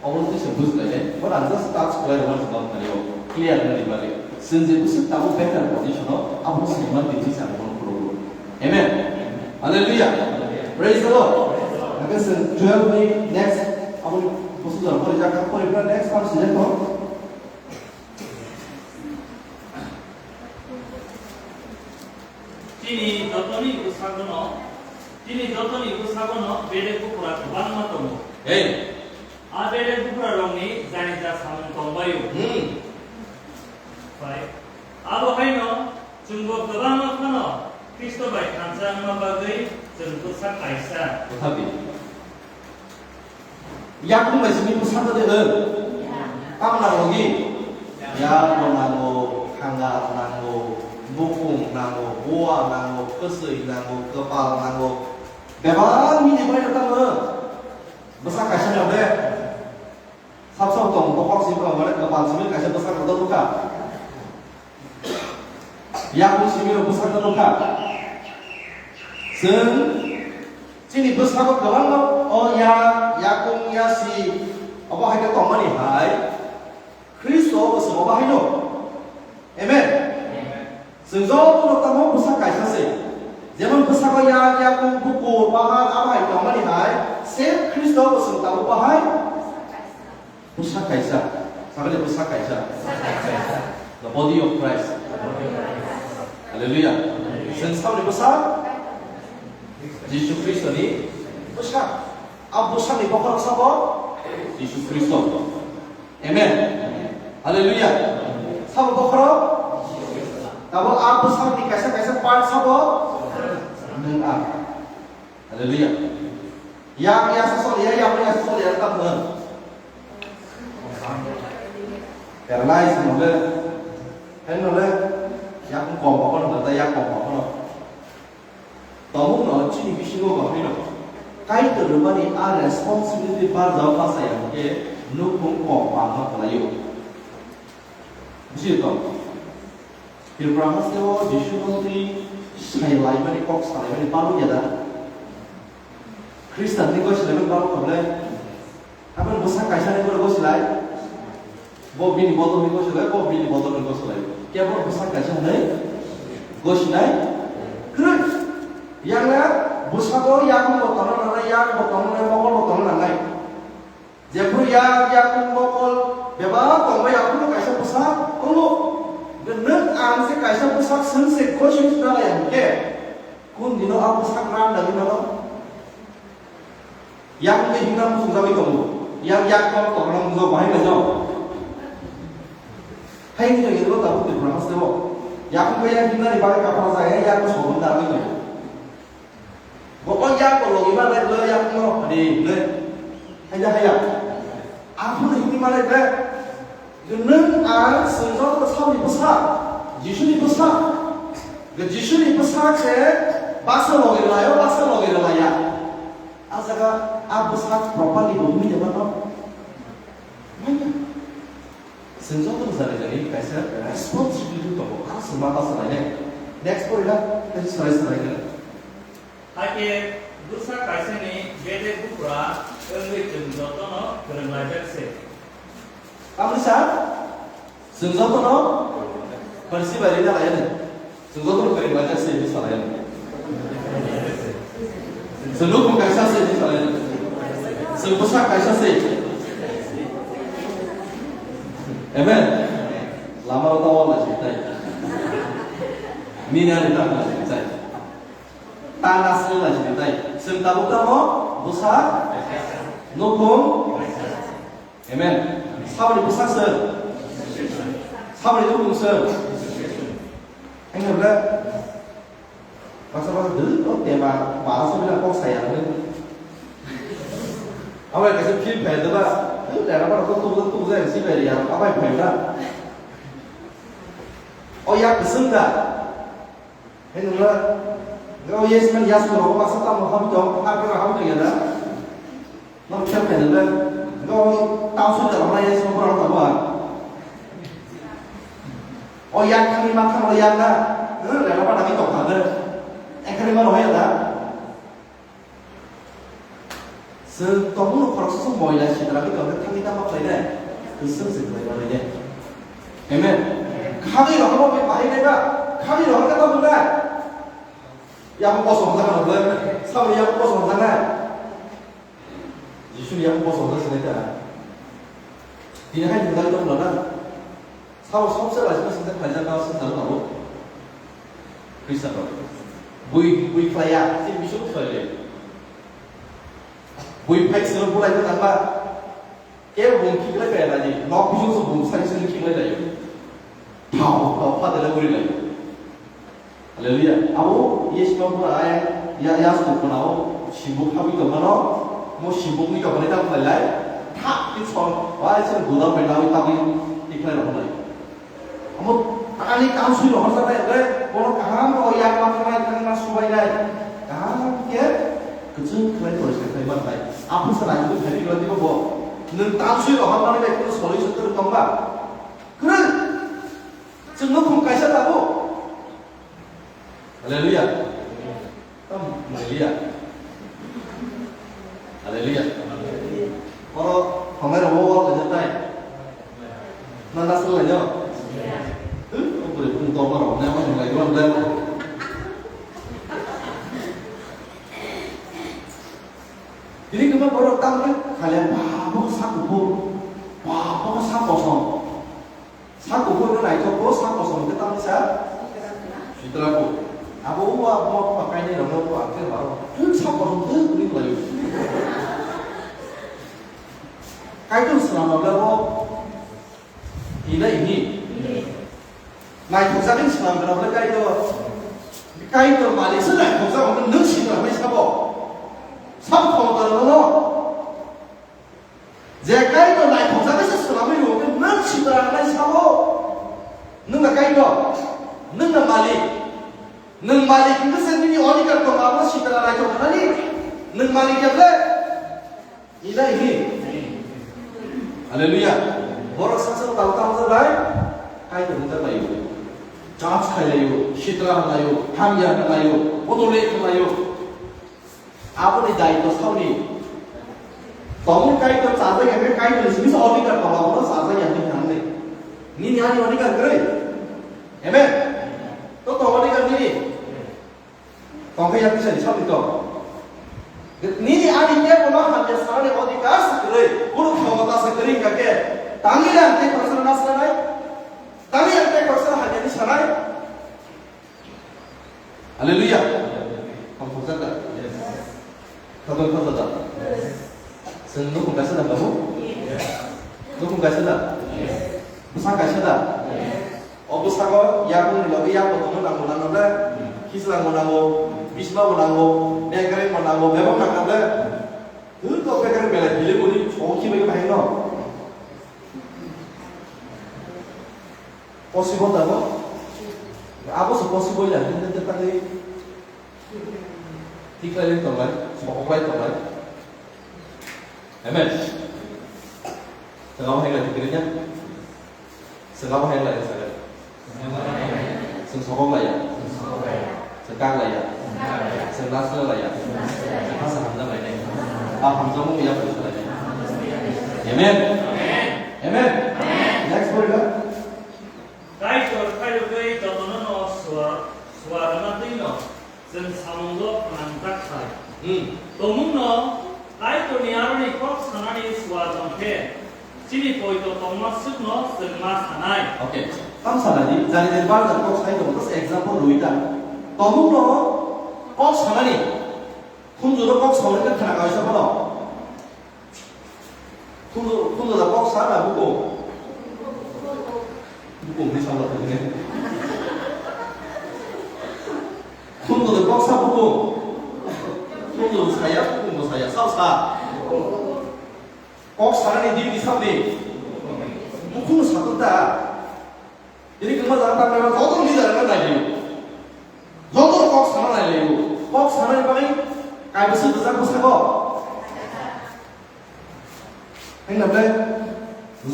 Obo twi se bujlai le. But I'm just touch khlai rwmani swnam thani o. Clear nani bagwi. Chwng je bwswk tabuk better position o, abo se man tini se abo phuru. Amen. Hallelujah. Praise the Lord. Hake chwng twelve ni next abo ni bwswk jora pori jak, pori next verse je to. Chini jotoni bwsagono, chini jotoni bwsagono bedek bupra kwbangma tongo. Hey. A bedek buprarokni janija samung tongbaio. Hmm. Bai. Abo haino chwngbo kwbangma phano Khristo bai thansa wngma bagwi chwng bwsak kaisa. Kothabi. Yakung bai simi bwsakno de o. Tamna logi. Yakung nango, khangar nango, bukung nango, bua nango, kwswi nango, kwpal nango. Bebak mini bai no tamo. Bwsak kaisa no de. Sab sab tong bokhok simi tong mane kwpal simi kaisa bwsak no nukha. Yakung simi rok bwsak no nukha. Chwng chini bwskango kwbangma o yak, yakung, yasi obo hai khe tongmani hai Khristo obo chwng obo haino. Amen. Chwng jotono tamo bwsak kaisa se. Jemon bwskango yak, yakung, bukur, bahar abo hai tongmani hai same Khristo obo chwng tamo bahai. Bwsak kaisa. Sakali bwsak kaisa. The body of Christ. Hallelujah. Chwng saboni bwsak? Jisu Khristo ni bwsak. A bwsak ni bokhorok sabo? Jisu Khristo. Amen. Hallelujah. Sabo bokhorok? Tabo a bwsak ni kaisa kaisa part sabo? Nwng ang. Hallelujah. Yang ya sosol ya, yang ya sosol ya, tak benar. Paralyze nole, hen nole, yang kom apa nole, yang kom apa nole. Tamu no chini bisingo bahai no. Kaitor rwmani a responsibility bar jao pa saya ke nukung kom pa ma kalayo. Buji to. Tripura haste o Jisu no twi sai laimani kok salaimani balu ya da. Khristan ni kok salaimani balu kok le. Aboni bwsak kaisa ni borok gosilai. Bo bini bodol ni gosilai, bo bini bodol ni gosilai. Kebo bwsak kaisa hwnwi gosinai kwrwi. Yang na bwsako yakung bo tongna nangnai, yang bo tongna nangnai, mokol bo tongna nangnai. Jephru yak, yakung, mokol bebak tongbai, aphuru kaisa bwsak tongo. Nwng ang se kaisa bwsak swng se gosi tuna lai hwnkhe, kun dino a bwsak ram dagi mano? Yang tei himna muchungjagwi tongo. Yang yak kok tongna mungjago bahai no. Hai hino yero tabuk Tripura haste o. Yakung bai yang himnani bagwi kaphal jaya yak no sobun darwi tongo. Bo o yak bo logi ma lai lo yak no ani le. Hai da hai ya. Aphuru himni ma lai be. Nwng ang swngjak bwsakni bwsak, Jisuni bwsak. Jisuni bwsak se baksa logi rwlaio, baksa logi rwlaiya. A jaga a bwsak properly bo himwi tongma no. Manya. Chwng joto jani jani kaisa responsibility tongo. A chwng ma baksa lainai. Next point na, kaisa sarai sarai nai. Hakhe bwsa kaisani bedek bupra wngwi chwng jotono kwrwnglaijak se. Tamni sa? Chwng jotono Pharisi bai rina lai ani. Chwng jotono kwrwnglaijak se hinwi sa lai ani. Chwng nukhung kaisa se hinwi sa lai ani. Chwng bwsa kaisa se. Amen. Lama rok ta wal lai sini tai. Nini ani ta wal lai sini tai. Ta nasle lai sini tai. Seng tabuk tamo, busa, nukhung. Amen. Sabri busa sir. Sabri nukhung sir. Enggak, baksa baksa dulu, oh, tema, bahasa bilang kok saya, nih. Apa yang kasih film kayak itu, Pak? Itu daerah mana tuh, tuh, tuh, tuh, saya sih, kayak yang apa yang kayak itu? Oh, ya, kesel dah. Ini lah. Oh, yes, man, ya, suruh, masa tamu, ham, dong, apa, ham, dong, ya, dah. Norok khe phainai le, norok tang soi da rok nai song borok tabuk ang. O yak thangni ma thang o yak na, eh, rela pada ki tong thang de. Ekhani ma rohya da. Chwng tongmung no khoroksa song moila sitra ki tong khe thangni tamo khlai nai. Kwswng se khlai manwi de. Amen. Khani rohorma bai bahai nai ba, khani rohor khe tamo nai. Yakung kosom thang nai, sabo yakung kosom thang nai. Jisuni yakung kosom thang sinai ta. Tini hai thang tong na. Sabo sobse laisima sinai khlaijak na swngjak na bo. Khristian rok. Bui, bui khlaiya, si bisu khlaiya. Bui phai sino bulai na tangma. Kebo bung khiklai kaya nai, nok bising so bung sai sai khiklai laio. Thao, thao, pha dele uri laio. Hallelujah. Abo, yes, no, pura ai, ya, ya, so, pura, o, simbuk habi to mano, mo simbuk ni to mane ta lai lai, thak, ki so, wai, so, gudam bai nawi tabi, khiklai ro lai. Amo tani kam sui rohor sa nai, ore, bono kaham ro yak ma khanai, khanai ma subai nai. Kaham khe, kwchwng khlai poriskar khlai man nai. Aphuru sa nai, kwthai ri rodi bo. Nwng kam sui rohor mani bai, kwrwi solution kwrwi tong ba? Kwrwi. Chwng no khum kaisa tabuk. Hallelujah. Tam, hallelujah. Hallelujah. Oro, thongnairok wo wo kaijaknai. Na nasle lai no? Huh, o bwrwi bung tongma rok ne ma hinlai gwan lai. Tini kwma borok tamni khaile babo sa kuphur, babo sa kosom. Sa kuphur no naithok bo, sa kosom khe tamni sa? Sitra bo. Abo o abo ma kainai rok no bo ang khe baro. Thung sa kosom thung ni lai. Kaitor swnam rok bo hinai hi. Naithok jagwi swnam rok le Kaitor. Kaitor malik se naithok jagwi nwng sitra hinai sabo. Sabo khomota rok no. Je Kaitor naithokjagwi se swnamwi rwo, hwnkhe nwng sitra hinai sabo? Nwng na Kaitor, nwng na malik. Nwng malik hwnkhe se nini odhikar tongo, abo sitra naithok khanani. Nwng malik ya ble? Hinai hi. Hallelujah. Borok saksa tamo tamo bai Kaitor hwnjak laio. Church khai laio, sitra hwn laio, hamya hwn laio, bodol hwn laio. Aboni daitw saboni. Tongmung Kaitor chajak ya khe Kaitorni simi se odhikar tongo, abono chajak ya hwnwi thangnai. Nini ani odhikar kwrwi? Amen. To tong odhikar nini? Tong khe ya kisa ni saboni tong. Nini ani kebo ma hamya sanani odhikar se kwrwi, kunu khomota se kwrwi wngkha khe, tangwi ang tei khoroksa nasranai? Tangwi ang tei khoroksa hamya ni sanai? Hallelujah. Tongthokjak da? Yes. Khadok khadok da? Yes. Chwng nukhung kaisa da babu? Yes. Nukhung kaisa da? Yes. Bwsa kaisa da? Yes. O bwskango yakungni logi yak bo tongna nango, nango da? Hmm. Khijla bo nango, bisma bo nango, bekereng bo nango, bebak nangkha da? Hmm. Thwng kok bekereng belai bilik uni chong khibai bahai no. Possible da, no? Abo se possible ya, hwnkhe tei tangwi tiklai lai tonglai, sokoklai tonglai. Amen. Chwng abo hai lai tikri ya. Chwng abo hai lai sagai. Chwng sokoklai ya. Chwng kak lai ya. Chwng nasle lai ya. Chwng hasa hamjak lai nai. A hamjakmung ya phusa lai nai. Amen. Amen. Next point. Kaitor khairogwi jotono no sua, sua rwna twi no chwng samung bo phnang jak khai. Hmm. Tongmung no Kaitorni aroni kok sanani sua tong khe, Chini poito tongma swkno chwng ma sanai. Okay. Tam sanani, jani jani bar jar kok sai tongo, just example rwi ta. Tongmung no kok sanani. Khunju no kok sanani ka khana kaisa bono. Khunju, khunju da kok sana buko. Buko ni sala tene. Khunju da kok sa buko. Khunju saya, buko saya, sao sa. Kok sanani duty sabni. Bukhung satung ta. Ini kema jaga ta kema joto leader ka nai liu. Joto kok sana nai liu. Kok sanani bagwi kai bwswk bwswk bwswk kok. Hingna ble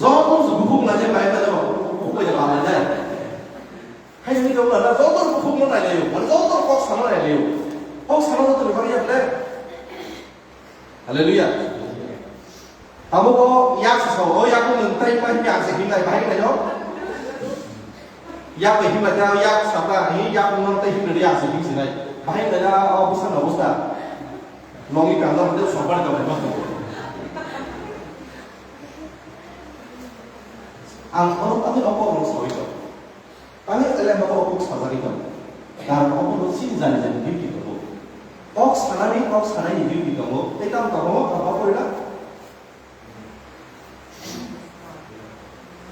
joto bukhung na je bai ta jo. Bukhung bai ta bai ta. Hai ni jong na joto bukhung na nai liu. Mane joto kok sana nai liu. Kok sana joto ni bagwi ya ble. Haleluya. Tamo ko yak sa sao, o yak ko nang tai pa himya se himnai bahai nai no. Yak ko himnai ta yak sa ta hi yak ko nang tai himnai yak se him sinai. Bahai nai na o busa na busa. Longi ka na de so bar ka ma. Ang ono tamo o ko rong sao ito. Tani elema to kok sajagwi tongo. Karon obo no chini jani jani duty tongo. Kok sanani, kok sanaini duty tongo. Tei tamo tongo, tamo porila.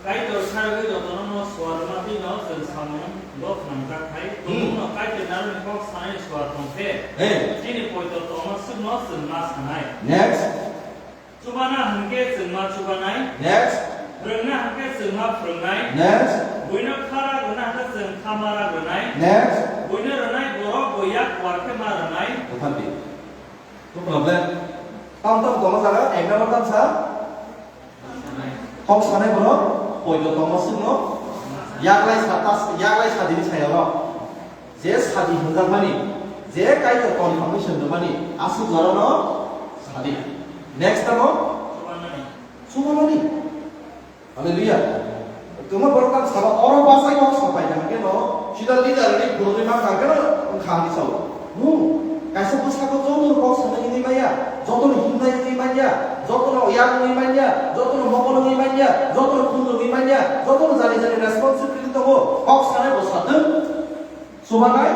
Kaitor sarwi jotono no suar matwi no chwng samung bo khnamjak khai. Hmm. Tongmung no Kaitor narwkni kok sanani suar tong khe. Hey. Chini poito tongma swkno chwng ma sanai. Next. Chubana hwnkhe chwngma chubanai. Next. Phrwngna hwnkhe chwngma phrwngnai. Next. Buino khara rwna hwnkhe chwng khama rwna rwnai. Next. Buino rwnai borok bo yak kuar khe ma rwnai. Buthardi. No problem. Tam tam tongma jaga, ek number tam sa. Kok sanai borok, poito tongma swkno. Yaklai sa tas, yaklai sa dini saya rok. Je sadi hwnjakmani, je Kaitor confirmation rwmani, aswk jorano sadi. Next tamo? Chubanani. Hallelujah. Tuma borok tang saba oro bachai kok sapai kha hwnkhe no, sida leader ni phuruni ma kha hwnkhe no wngkha hwnwi sao. No, kaisa bwskango joto kok sanai hwnwi manya, joto no himnai hwnwi manya, joto no yang hwnwi manya, joto no mokol hwnwi manya, joto no khunju hwnwi manya, joto no jani jani responsibility tongo, kok sanai bo satwng. Chubanai?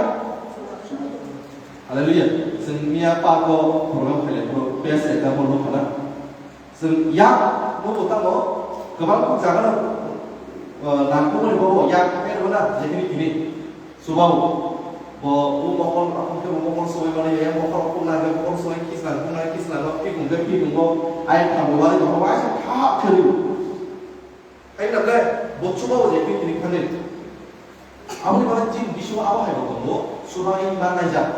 Hallelujah. Chwng miya park o program khailai phuru best example nukha na. Chwng yak nugo tamo kwbang kuk jaga no, uh, nangkukmani bobo yak khe rwna je hini tini. Chubao. Bo o mokol aphuru khe bo mokol subai mani ya mokol kuk nangkhe mokol subai kislang kuk nangkhe kislang no pikung khe pikung bo ayang thambo wari bo bo ayang thap khe rw. Hai na ble, bo chuba o je picnic thani. Aboni bagwi chini bisingo abo hai bo tongo, chubai ma naijak,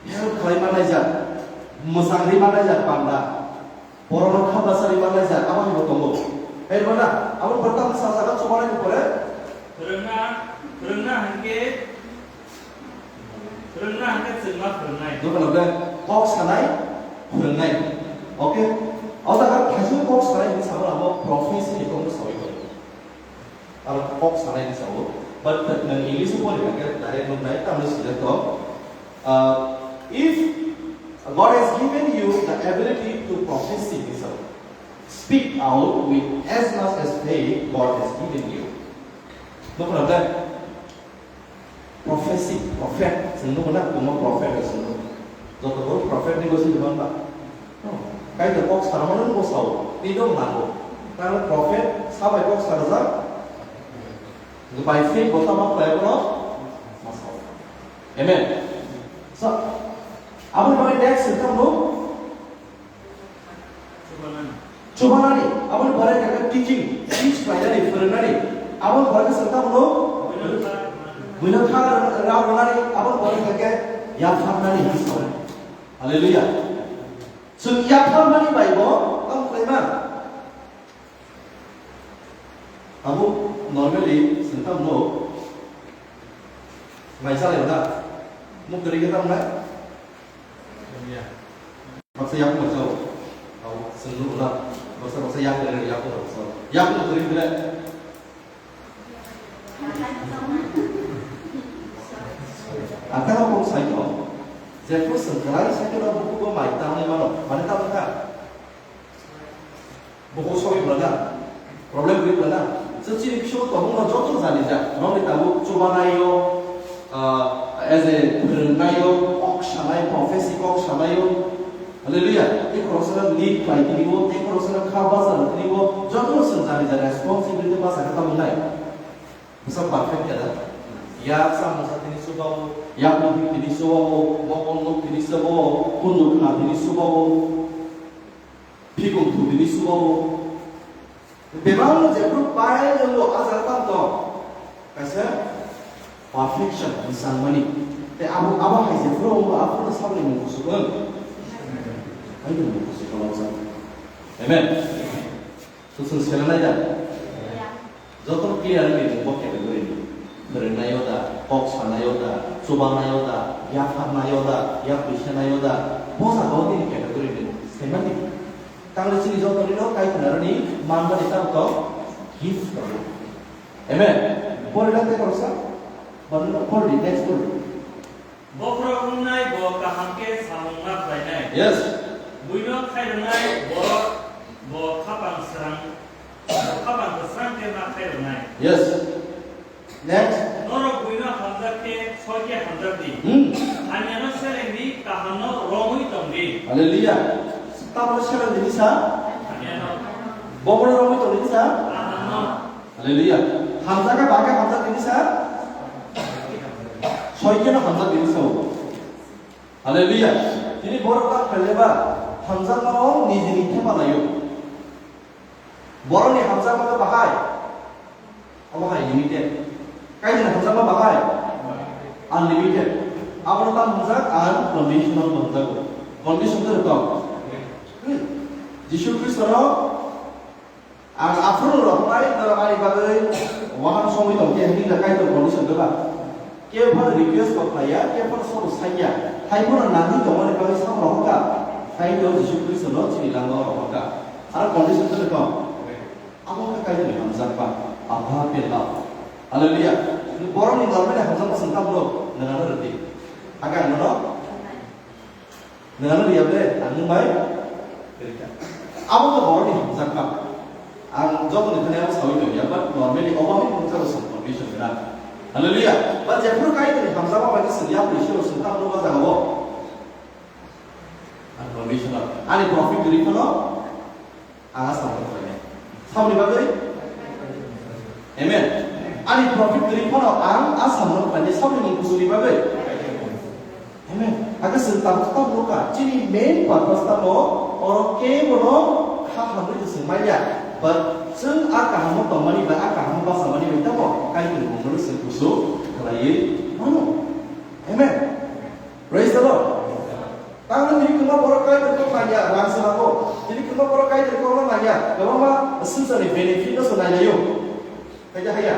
help khlai ma naijak, mwsang ri ma naijak panda, borokno kha bwsa ri ma naijak, abo hai bo tongo. Hai bo na, abo pore tamo sa jaga chuba nai pore. Phrwngna, phrwngna hwnkhe Phrwngna hwnkhe chwngma phrwngnai. Nokha nokha kok sanai, phrwngnai. Okay? O jaga thaisung kok sanai hwnwi sama lama prophecy ni kokno sawi tongo. Aro kok sanai hwnwi sao. But nwng English o pori hwnkhe direct nuknai, tamni swijak tong. Uh, if God has given you the ability to prophecy, hwnwi sao. Speak out with as much as faith God has given you. Nokha nokha Prophecy, prophet, chwng nukgo na, tongma prophet hai chwng nukgo. Joto bo prophet ni gosi diban ba. No. Kaitor kok sarmano nukgo sao, tei no nango. Tanglo prophet, sabai kok sarjak. By faith bo tamo khlai bono ma sao. Amen. So, aboni bagwi next se tamo Chubanani. Chubanani, aboni pore khe teaching, teach khlainani, phrwngnani. Aboni pore khe chwng tamo no? Buino kha rw rwnani, aboni pore khe yapharnani hwnwi sao. Hallelujah. Chwng yapharmani bai bo tamo khlaima. Abo normally chwng tamo no? Mai chalai da. Muk kwrwi khe tamo nai? Baksa yakung baksa o. Au, senglu ulah. Baksa baksa yak kere yakung baksa. Yakung kere kere. Akha kong sai to. Jepho sengkrai sai to buku ko mai ta mai mano. Mane ta ka. Buku soi bela na. Problem kwrwi kwna. Chwng chini bisingo tongmungno joto jani jak. Nokni tabuk chubanaio, ah, as a phwrwngnaio, kok sanai, prophecy kok sanaio. Hallelujah. Tei khoroksa no lead khlai tinibo, tei khoroksa no kha bacha tinibo, joto no chwng jani jak responsibility bacha khe tamo nai. Bwsa perfect khe da. Yak samung sa tini chubao, yak nuk tini chubao, mokol nuk tini chubao, kunduk khna tini chubao, phikung thu tini chubao. Bebak no jephru pai wngo, a jaga tamo tong. Kaisa perfection, mwchangmani. Tei abo, abo hai jephru wngo, aphuru saboni mung kuchuk wng. Aini mung kuchuk wng. Amen. Kusung selanai da? Joto clear ni mung bo category ni. Phwrwngnaio da, kok sanaio da, chubanaio da, yapharnaio da, yapri senaio da, bo jaga o nini category ni mung. Saimanni. Tangri chini joto ni no kai khna rani man bani tamo tong gift tongo. Amen. Pori lang te korsa. Bani no pori, next pori. Bokhorok wngnai bo kaham khe samung ma khlainai. Yes. Buino khairwnai borok bo khapang srang, bo khapang kwsrang khe ma khairwnai. Yes. Next. Norok buino hamjak khe soi khe hamjak di. Hmm. Hamyano seleng di, kahamno romwi tong di. Hallelujah. Tabukno seleng di sa? Hamyano. Bobono romwi tong di sa? Kahamno. Hallelujah. Hamjakha bangkha hamjak tini sa? Soi kheno hamjak tini sa. Hallelujah. Tini borok ta khaileba hamjakma o nijini thepa laio. Borokni hamjakma khe bahai. Obo hai limited. Kaini hamjakma bahai. Unlimited. Abono ta hamjak unconditional hamjago. Condition khe tong. Hmm. Jisu Khristono Ang aphuru rok bai norok ani bagwi wahan songwi tong khe hwnwi da Kaitor condition doba. Kebo phano request kok khlaiya, kebo phano sobo saiya. Hai phano nangwi tongmani bagwi samung rok kha. Kaitor Jisu Khristo no chini langma rok kha. Aro condition khe tong. Abo khe Kaitor ni hamjakma. Agape love. Hallelujah. Borok ni normal hamjakma song tamo rok nangano rwdi. Aga ano no. Nang riya ble, ang nung bai rika. Abo to borok ni hamjakma. Ang joto ni thani abo sawi tong ya, but normally obo hai hamjakma song condition na. Hallelujah. But jephru Kaitor ni hamjakma bai sing ya, Isor sing ta abo jaga bo. Unconditional. Ani profit diri phano Ang a samung khlainai. Saboni bagwi? Amen. Ani profit kwrwi phano ang a samung khlainai, saboni mung kuchukni bagwi? Amen. Hakhe chwng tabuk tabuk kha, chini main purpose tamo, oro kebono kha hamwi chwng manya. But chwng a kahamo tongmani bai, a kahamo bachamani bai tamo, Kaitorni mungno chwng kuchuk khlaiwi mano. Amen. Praise the Lord. Tangwi tini kwma borok Kaitor kok nangya, rang swnamo. Tini kwma borok Kaitor kok no nangya, kwbangma swngcharni benefit no se nainaio. Kaitor haya.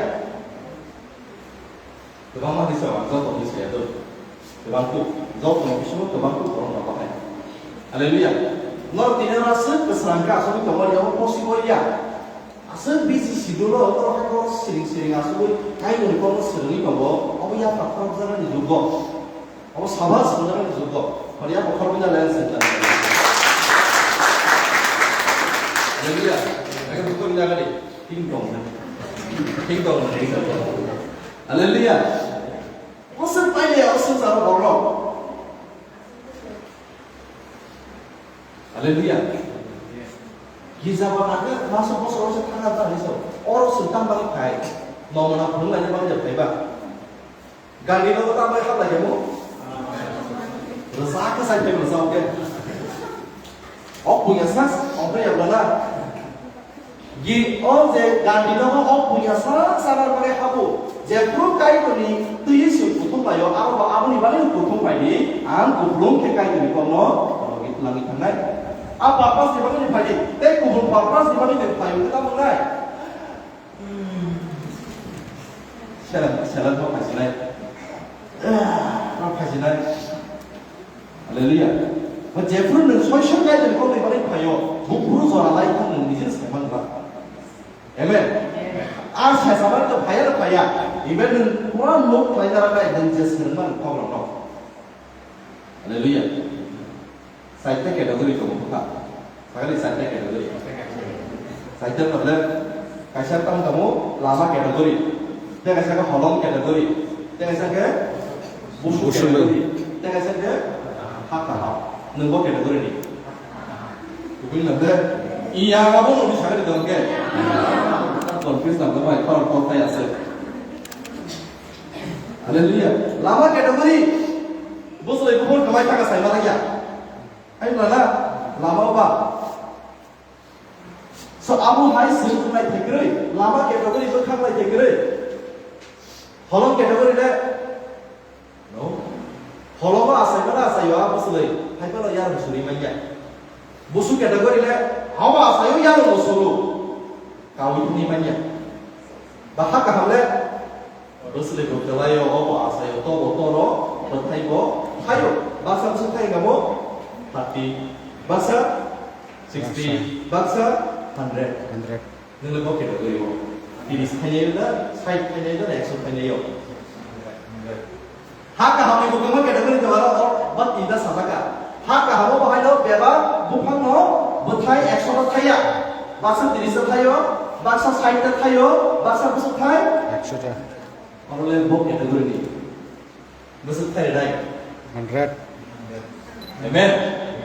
Kwbangma ni sabo, joto ni saya do. Kwbang kuk, joto ni bisingo kwbang kuk borok no bahai. Hallelujah. Norok tini oro aswk kwsrang kha, aswk tongmani abo possible ya. Aswk busy schedule o, norok hai kok siring siring aswk bai, Kaitor ni kok no swrwngwi tongo, abo yapha khorokjaknani jugo. Abo sabas hwnjaknai jugo. Horiya bo khoroknwi na len sengkha. Hallelujah. Ake buku ni nagari. Ting tong. Ting tong. Hallelujah. Osok paile, osok jaro borok. Hallelujah. Girja ba nake maso bosor bosor thangna ta hiso. Oro sengkang bang khai. Nomona phunglai bang ja phaiba. Gari no ta bai hap lai mo. Rasa ke sai pe rasa oke. Ok punya sas, ok ya bana. Gi o je Gandhi no ok punya sas sana pakai habu. Je pro kai to ni tu yi su kutung layo, abo abo ni bani kutung pai di, ang kuplung ke kai to ni kono, kono gitu lagi tangai. Apa apa sih bani pai di, te kubun apa apa sih bani pai di, kita mengai. Selam, selam kok phasinai. Ah, kok phasinai. Hallelujah. Ba jephru nwng soisok kai nwng kok ni bagwi phaio, buphuru jora lai kok nwng nijini saiman ba. Amen. Ar saisaman to phaya na phaya. Even nwng pura nok khlai jara kai nwng je sengman kok rok no. Hallelujah. Saita category tongo bwkha. Sakali saita category. Saita problem. Kaisa tamo tamo lama category, tei kaisa khe holong category, tei kaisa khe busu Busu category, tei kaisa khe ha kaham. Nwng bo category ni. Kubui nang de, iya abo nungni sakha di dong khe. Confuse nang bai khorang kok thai aswk. Hallelujah. Lama category. Busu lai buphor kamai thaka sai mana ya. Ai lala, lama ba. So, abo hai swrwng lai thai kwrwi, lama category bwkhak lai thai kwrwi. Holong category le? No. Holongo asai mano asai o, abo swlai, hai phano yarung suri manya. Busu category le? Abo asai o yarung suru. Kawi thani manya. Ba ha kaham le? Bwswlwi bo kwlaio, obo asaio, tobo toro, bwthai bo thaio. Baksa bwswk thai kamo? Thirty. Baksa? Sixty. Baksa? Hundred. Hundred. Nwng le bo category o. Tiris thainai da, sait thainai da, ekso thainai o. Ha kaham ni bo kwbangma category tongo, aro o, ba tinta sajak kha. Ha kaham o bo haino bebak buphang no bwthai ekso ta thaiya. Baksa tiris ta thaio, baksa sait ta thaio, baksa bwswk thai? Ekso ta. Oro le bo category ni. Bwswk thai nai? Hundred. Amen.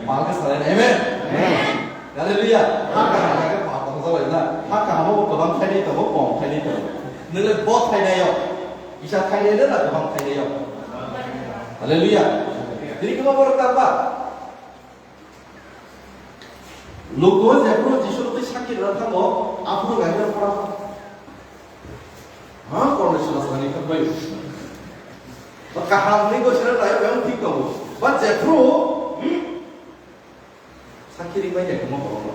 Pal khe salai nai. Amen. Amen. Hallelujah. Ha kaham khe pal tong jalai na. Ha kaham bo kwbang thai nai tongo, kom thai nai tongo. Nwng le bo thai nai yo. Kisa thai nai le na kwbang thai nai yo. Hallelujah. Tini kwbang borok tang ba? Lugo jephru Jisu rokni sakhi rwna thango, aphuru gaina pora. Ha, Kornai Silas nani kha bai. Ba kaham ni gosira lai ba thik tongo. Ba jephru, hmm? Sakhi ri bai ya kamo ko.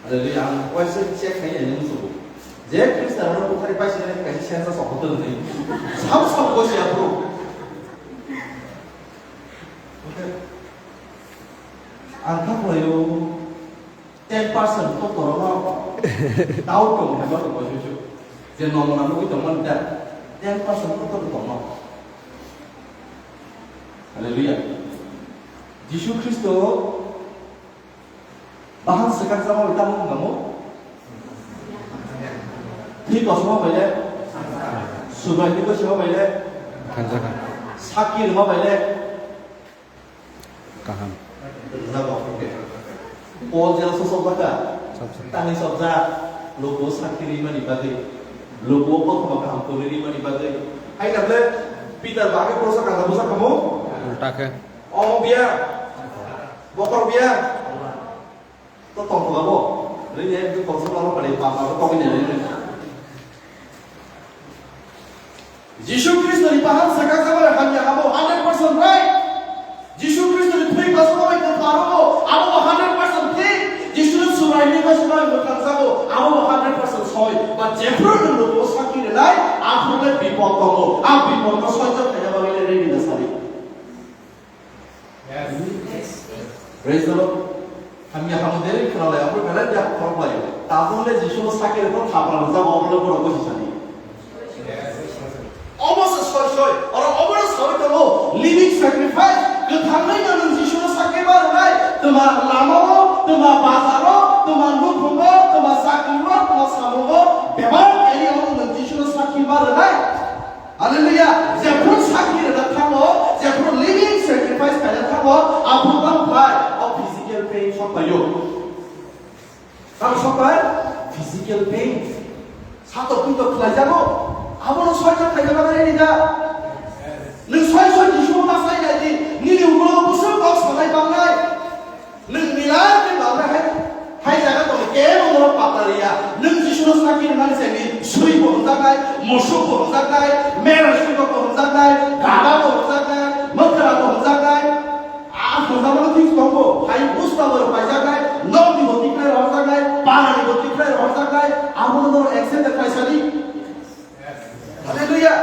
Hallelujah, ang waisa check khai ya nung subu. Je Krista rano bukhari pai sini kaisa sensa sokoto ni. Sam sam gosi aphuru. Ang kha khlaio, ten percent to torono doubt tong hwnba tong bai susu. Je nomona nugwi tongmani da, ten percent to toro tongno. Hallelujah. Jisu Khristo bahang swkang sama bai tamo wngkamo? Thwi kosom bai le, Subraiyung ni kosom bai le, Thansa kha. Sakki rwma bai le, Kaham. Rwjak rok hwnkhe. Paul jela sosok baka. Sosok. Tani sokjak. Lugo sakhi rimani bagwi. Lugo kothoma kaham kwrwi rimani bagwi. Hai na ble Peter bagwi prosa kanda bwsa kamo? Ulta khe. Omo biya. Bokor biya. To tongthok abo. Rini ekdom kosom aro pari papa to tongwi nai rini. Jisu Khristo ni bahang swkang jabari hamya hamo hundred percent right. Jisu Khristo ni thwi kosom bai kwthar abo, abo bo hundred percent thik. Jisu ni Subraiyung ni kosom bai mwthang jago, abo bo hundred percent soi. Ba jephru nwng lugo sakhi rwnai, aphuru le bipod tongo. A bipod no soijo khaina bagwi le ready na sadi. Praise the Lord. Hamya hamo deri khwna lai, abo belai dia khorok lai. Tabuk le Jisu no sakhe rwkha thapra rwjak, abo le borok bosi sani. Obo se soi soi, oro obo no sawi tongo, living sacrifice. Kwthangwi no nwng Jisu no sakhe ma rwnai, twma lama o, twma bazar o, twma nukhung o, twma chakri o, twma samung o, bebak area o nwng Jisu no sakhe ma rwnai. Hallelujah. Jephru sakhi rwna thango, jephru living sacrifice khaina thango, aphuru tamo khlai, o physical pain sok paio. Tamo sok pai? Physical pain. Satok pintok khlai jago. Abono soijo khaina bagwi ready da? Nwng soi soi Jisu ma sai nai di, nini ulo bwswk kok sanai bangnai. Nwng nilai ni bagwi hai, hai jaga tongwi kebo norok pata liya. Nwng Jisuno sakhi rwmani simi sui bo hwnjaknai, musuk bo hwnjaknai, merasui bo hwnjaknai, gada bo hwnjaknai, mwkhra bo hwnjaknai. A hwnjakmano thik tongo, hai busta bo paijaknai, nokni bo tikhlai rohorjaknai, parani bo tikhlai rohorjaknai, abono norok accept khlai sadi. Hallelujah.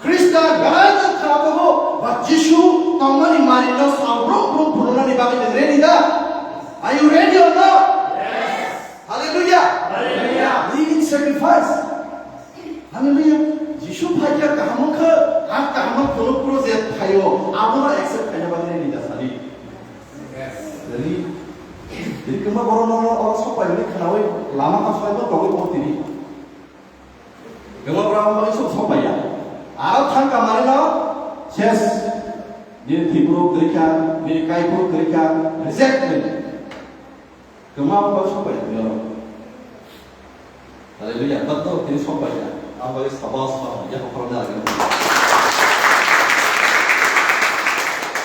Khrista gana wngkha tongo, ba Jisu tongmani manwino sabrok rok phunuknani bagwi nwng ready da? Are you ready or not? Hallelujah. Hallelujah. Living sacrifice. Hallelujah. Jisu phaikha kaham wngkha, a kaham phunuk phuru je phaio, abono accept khaina bagwi ready da sadi. Jadi, jadi kema borok no oro sok pai hwnwi khnaui, Lama kasoai bo togwi bo tini. Kwma bwrang bo isuk sok paiya. Aro thangka manwi no ses. Nini thwipro kwrwi kha, nini kaipro kwrwi kha, reject ni. Kwma bwrang sok paiya tini oro. Hallelujah. But no, tini sok paiya. Ang bai sabas ma ya ko korona lagi.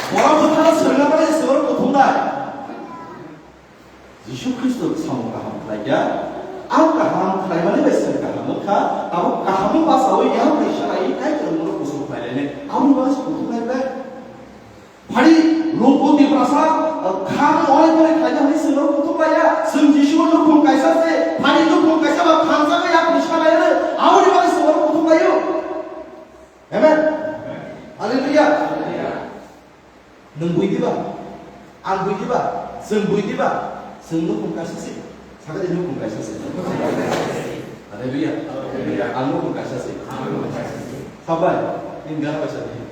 Borok bwthano swrwngna bagwi swrwng kuthumnai. Jisu Khristo samung kaham khlaikha, ang kaham khlaimani bai chwng kaham wngkha, abo kahamno bachaui yaphai sanai Kaitorni mungno kuchuk khlailainai, aboni bagwi se kuthuk khlaibai. Phari lungkho Tiprasa, kha no orai borai khlaina hwnwi chwngno kuthuk laiya, chwng Jisu nukhung kaisa se, phari nukhung kaisa ba thansa bai yaphai sanai rw, aboni bagwi chwngno kuthuk laio. Amen. Hallelujah. Nwng bui diba? Ang bui diba? Chwng bui diba? Chwng nukhung kaisa se. Sakha di nukhung kaisa se. Hallelujah. Ang nukhung kaisa se. Sabai, nini gana kaisa di.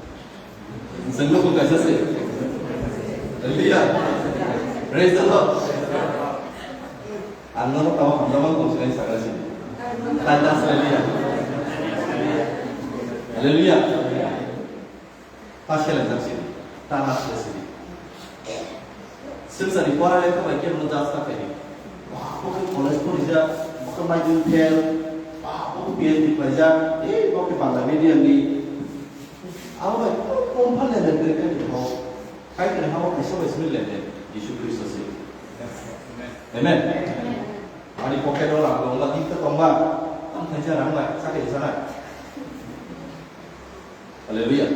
Chwng nukhung kaisa se. Hallelujah. Praise the Lord. Ang nono tamo hamjakma tong sinai sakha sini. Tata hallelujah. Hallelujah. Ta selengjak sini, ta nasle sini. Swngcharni pora lekha bai khe bono judge ta khaidi. Ba, bo khe college porijak, bo khe maidung fail, ba, bo khe P H D khlaijak, ei, bo khe Bangla medium ni. Abo bai kom phan lender khe khe bo. Kaitor ni habo kaisa bai simi lender, Jisu Khristo se. Amen. Ani pocket o rang tongma, dik ta tongma, tamo khaisa rang bai, sakhe sanai. Hallelujah.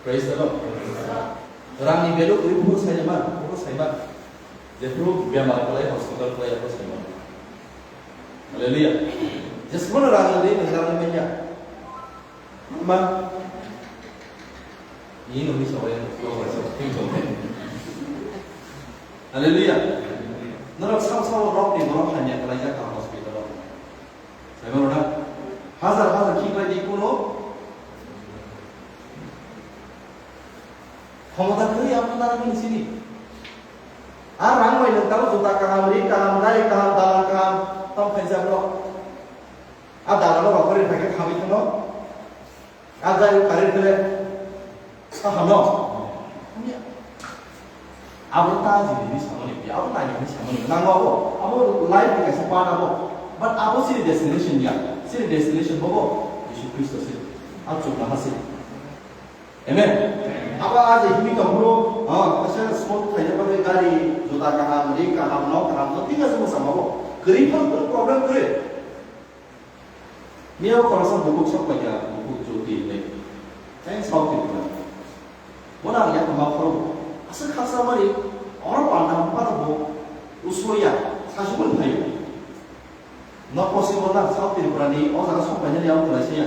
Praise the Lord. Rangni value kwrwi buphuru saimano, buphuru saimano. Jephuru bemar kwlai hospital kwlai abo saimano. Hallelujah. Jesmano rang rwdi nang rang manya. Ma. Ni nungni sabai ang. Hallelujah. Norok sam sam rokni borok hamya kwlaijak ka hospital o. Saimano na? Hazar hazar khiklai di kuno khomota kwrwi abo narwgwi sini. A rang bai nwng tabuk juta kaham, ri kaham, gari kaham, dalan kaham, tamo khaijak rok. A dalan rok ri phaikhe khamwi thangno. A gari kari khe. Kaham no? Abo ta jini ni samani, abo nai ni samani. Nango abo, abo life ni kaisa part abo. But abo sini destination ya. Sini destination bobo Jisu Khristo se. Abo chukna ha se. Amen. Abo a je himi tong bro, ah, kaisa sport khaina bagwi gari, juta kaham, ri kaham, nok kaham, no tinga juma sama bo. Kwrwi phano problem kwrwi. Miyao khoroksa bukhuk sok paikha, bukhuk Jyoti hinwi. Tei South Tripura. Bono ang yakung ma phoro. Aswk khaksa mani, oro panda phano bo usloya, sasubun phaio. No possible na, South Tripura ni o jaga sok painani ang kwlai saya.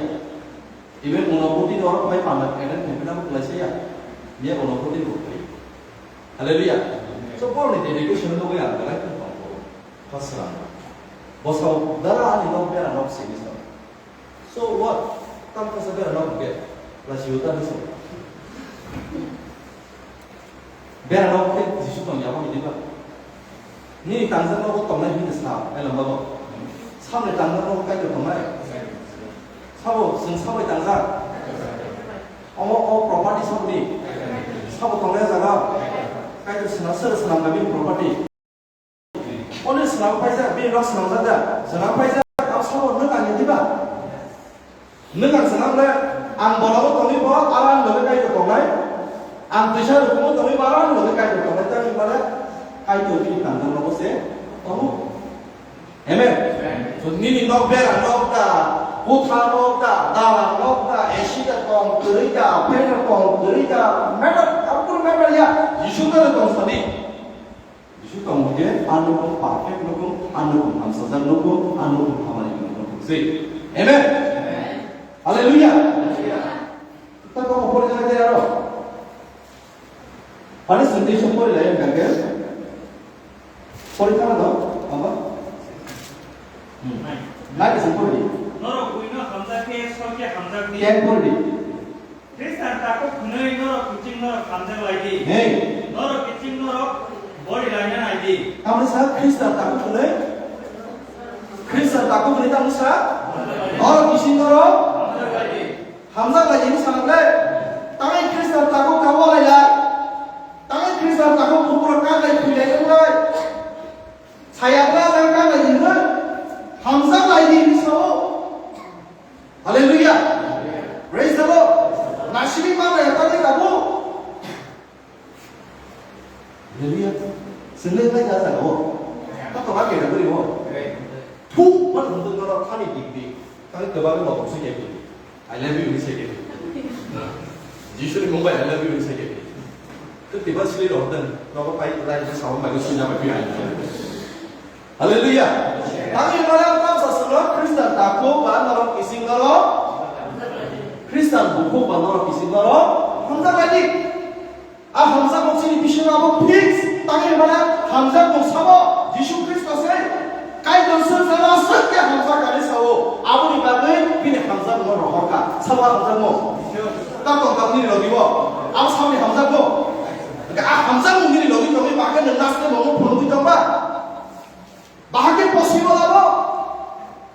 Even Unakoti ni oro phai panda attend khaimani ang kwlai saya. Miya Unakoti ni bo phai. Hallelujah. So, borokni dedication nugwi ang belai kheno tong phuru. Phasrang. Bosong dara ani nok bera nok sini sa. So what? Tam kasa bera nok hwnkhe. Lasi uta ni so. Bera nok khe Jisu tong yabo hini ba. Nini tangjak nogo tongnai hini sa, elom bago. Samni tangjak nogo Kaitor tongnai. Sabo, chwng sabai tangjak. Omo o property saboni. Sabo tongnai jaga. Kaitor swnam, sir swnam gabi property. Oni swnam paijak, bini rok swnamjak da. Swnam paijak, ang sabo nwng ang diba? Nwng ang swnam le, ang bolabo tongwi bo, aro ang loge Kaitor tongnai. Ang twisa rukumo tongwi bo, aro ang loge Kaitor tongnai. Tamni hwnba le, Kaitor bini tangjak nogo se tongo. Amen. So, nini nok bera nok da, kotha nok da, dalan nok da, A C da tong kwrwi da, fan da tong kwrwi da, matter, aboni matter ya, Jisu da tong sadi. Jisu tong hwnkhe, ano kung perfect no kung, ano kung hamsajak no kung, ano kung hamari no kung. Say, Amen. Hallelujah. Ta tong pori jana de aro. Pani sentence pori lai hwnkhe. Pori thana do, aba? Hmm. Nai se pori. Norok buino hamjak khe, sor khe hamjak di. Ken pori di. Khristan takhuk hwnwi norok kiching norok hamjak lai di. Hey. Norok kiching norok bori laina nai di. Amoni sa Khristan takhuk hwnwi Khristan takhuk hwnwi tamo sa? Norok bising norok hamjak lai hwnwi sanakle. Tangwi Khristan takhuk kha walai lai. Tangwi Khristan takhuk bukurok kang lai thwi lai wng lai. Saya bla jang kang lai hwnwi hamjak lai di hwnwi sao. Hallelujah. Praise the Lord. Nasini ma lai tangwi tabuk. Hallelujah. Swnglai bai da jaga o. Ta to ba kera guri o. Thu ba thung thung no khani dik dik. Kami kebab mo se ke. I love you se ke. Jisu ni mumbai I love you se ke. Tu tiba sili ro dan. Ro pai lai ni sama mai su nya pai pi ai. Hallelujah. Kami mana tam sa selo Kristan tako ba norok ising norok. Kristan buku ba norok ising norok. Hamjak lai di. A hamjakmung chini bisingo abo fix tangwi rwmani hamjakmung samo Jisu Khristo se Kaitor swngjano swipe hamjakani sao. Aboni bagwi bini hamjakmung rohorkha. Sabo hamjakmung. Ta tongkha nini logibo. Abo samni hamjakmung. Hwnkhe a hamjakmung nini logi tongwi bagwi nwng naste mungno phunugwi tongba. Bahai khe possible abo?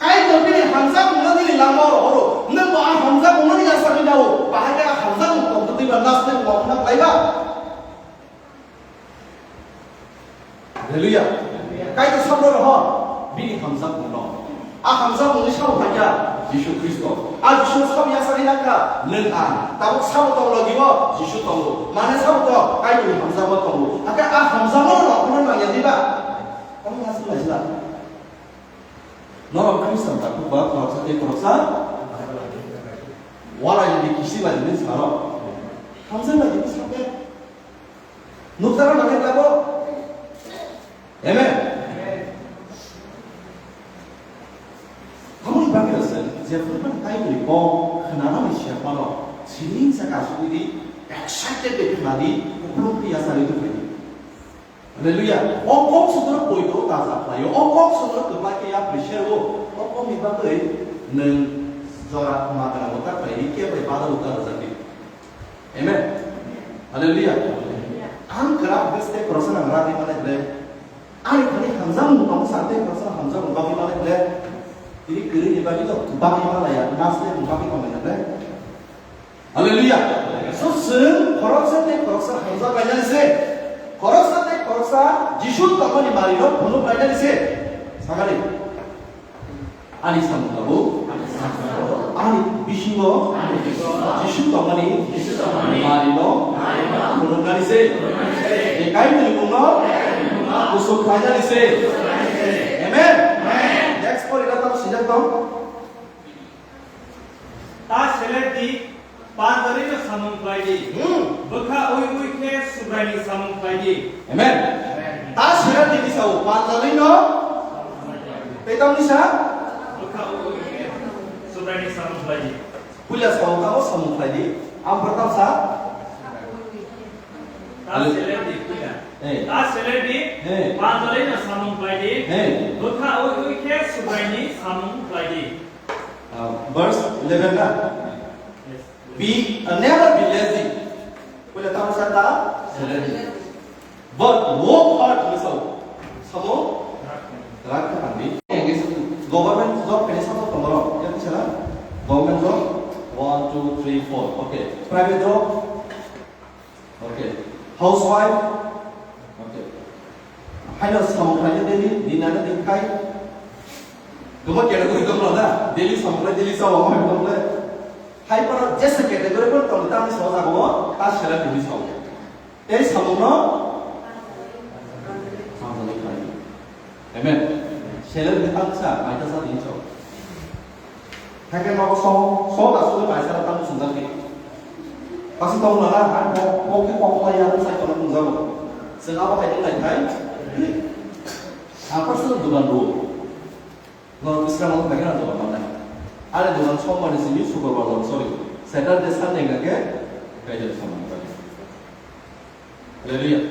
Kaitor bini hamjakmungno nini langmao rohoro. Nwng bo a hamjakmungno nini asagwi nao. Bahai khe a hamjakmung tongtwtwi ba naste bo khna khlaiba. Hallelujah. Kaitor sabno rohor bini hamjakmungno. A hamjakmungni sabo phaikha Jisu Khristo. A Jisu sabo yasagwi nangkha nwng ang. Tabuk sabo tong logi o Jisu tongo. Mane sabo tong Kaitorni hamjakma tongo. Hakhe a hamjakmano rohorna nangya diba? Omo aswk laisla. Norok Khristan takhuk ba khoroksa tei khoroksa walai di kisi bai di saro. Hamjak bai di sakhe. Nukjagwi mane labo. Amen. Aboni bagwi rwchwng jephru phano Kaitorni kok khwnanani siya phano siring saka asugwi di, excited bai khwnadi, kuphurung khe yasari tongphai di. Hallelujah. O kok sodro poito ta sa khlaio. O kok sodro kwplai khe yapri sero. O kokni bagwi nwng jora ma gwnango ta khlai di, khe bai badalo ta rwjak di. Amen. Hallelujah. Ang kwrak bwsate khoroksa nang rani mane ble. Ani thani hamjakmung tong sa tei khoroksa hamjakmung bagwi mane ble. Tini kwrwini bagwi to bagwi malaya, nasle bagwi tongmani ble. Hallelujah. So, chwng khoroksa tei khoroksa hamjak lainani se. Khoroksa tei khoroksa Jisu tongmani marino phunuk lainani se. Sakani. Ani samung tabuk. Ani bisingo. Jisu tongmani. Marino. Phunuknani se. Ekai tongmungno. Kusuk khlainani se. Amen. Next point ila tamo sijak tong. Ta seler di, panjalino samung khlai di. Hmm. Bwkha ui ui khe Subraini samung khlai di. Amen. Ta seler di ni sao, panjalino. Tei tamni sa? Bwkha ui ui khe Subraini samung khlai di. Puila sao, tamo samung khlai di. Amphar tam sa? Ta seler di, puila. Hey. Ta seler di, Hey. Panjalino samung khlai di. Hey. Bwkha ui ui khe Subraini samung khlai di. Uh, verse eleven na? Yes. Be, uh, never be lazy. Puila tamo sa ta? Seler di. But work hard hwnwi sao. Samo? Rak kha pandi. Government job kene samo tongoro. Yang sana? Government job. One, two, three, four. Okay. Private job. Okay. Housewife. Okay. Haino samung khlaina daily, dinana dinkhai. Guma category dong na, daily samung khlai, daily sao, amai dong le. Hai pano jesa category pon tong, tamni sao jago, ta sera daily sao. Tei samungno samung khlai. Amen. Seler ni tang sa, mai ta sa din so. Hai ke nogo so, so ta su mai sa tang sung jang ni. Pasi tong na, hai ko, ko ke ko ko ya sa ko nung jang. Sing apa hai nai thai? Apa su dugan ru? No, Islam ang kagina dugan mana? Ada dugan so mana sini syukur ba sorry. Saturday Sunday kage, kage sama. Hallelujah.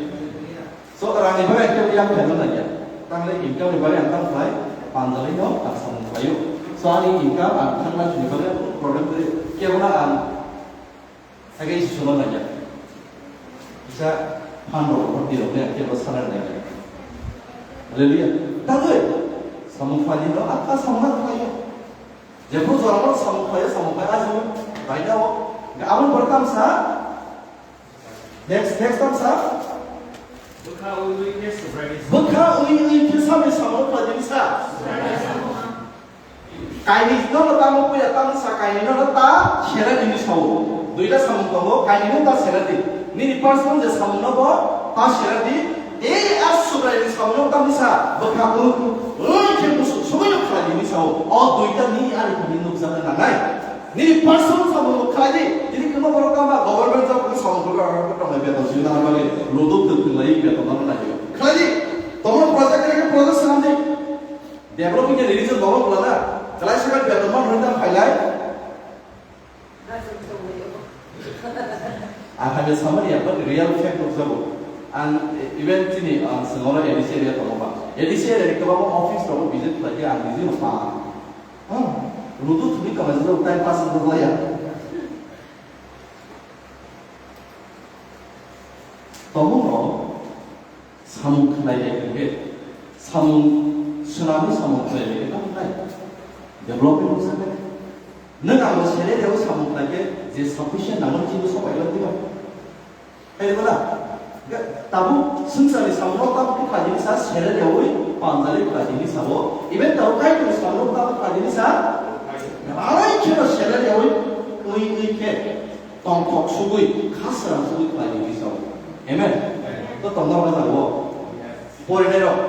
So, rangni bagwi ang kebo yang khaina nangya. Tangle income ni bagwi ang tang khlai, panjali no ang samung khlaio. So, ani income ang thangna chini bagwi problem kwrwi. Kebo na ang age isi solo nangya. Kisa phan rok, rok di rok le ang kebo sana nangya. Hallelujah. Tangwi. Samung khlaidi no, akka samung khlaio. Jephru jorao samung khlaio, samung khlai ajio, baida o. Aboni pore tamsa, next, next tamsa. Bwkha ui ui khe Subraiyani. Bwkha ui ui khe samung khlaidi sa. Kainwi no no tamo puya tamo sa, kainwi no no ta sera di ni sao. Duita samung tongo, kainwi no ta sera di. Nini personal je samung no bo ta sera di. Ei a Subraiyani samung no tamo sa, bwkha ui ui khe musuk sugui no khlai di ni sao. O duita nini ani thani nukjagwi nangnai. Nini personal samung no khlai di. Tini kwma borok tamo government job ni samung no tong lai beton sui na mani ludo tong lai beton no nai. Khlai di. Tomo project ni project sanam di. Developing a religion babo bwlana, kwlaisa khe beton man hwnwi tamo phailai. Ang hai samani ya, but real fact of the world. Ang even chini, ang sengolo A D C area tongo ba. A D C area ni kwbangma office rogo visit khlai khe ang niji no pa. Hmm. Ludu thumi kama jado time pass no jaya. Tomo no Samung khlai ya khe, samung swnamwi samung khlai ya khe, tamo khlai. Development wngsa khe. Nwng ang bo sere reo samung khlai khe, je sufficient nango chini sopai lo diba. Kaibo na? Tabuk swngcharni samung no tabuk khe khlai ni sa, sere reowi panjali khlai ni sabo. Even tabuk kaitor samung no tabuk khlai ni sa, rai khe no sere reowi, ui, ui khe. Tongthok sugui, kha srang sugui khlai di hwnwi sao. Amen. To tongna rok jago. Porinai rok.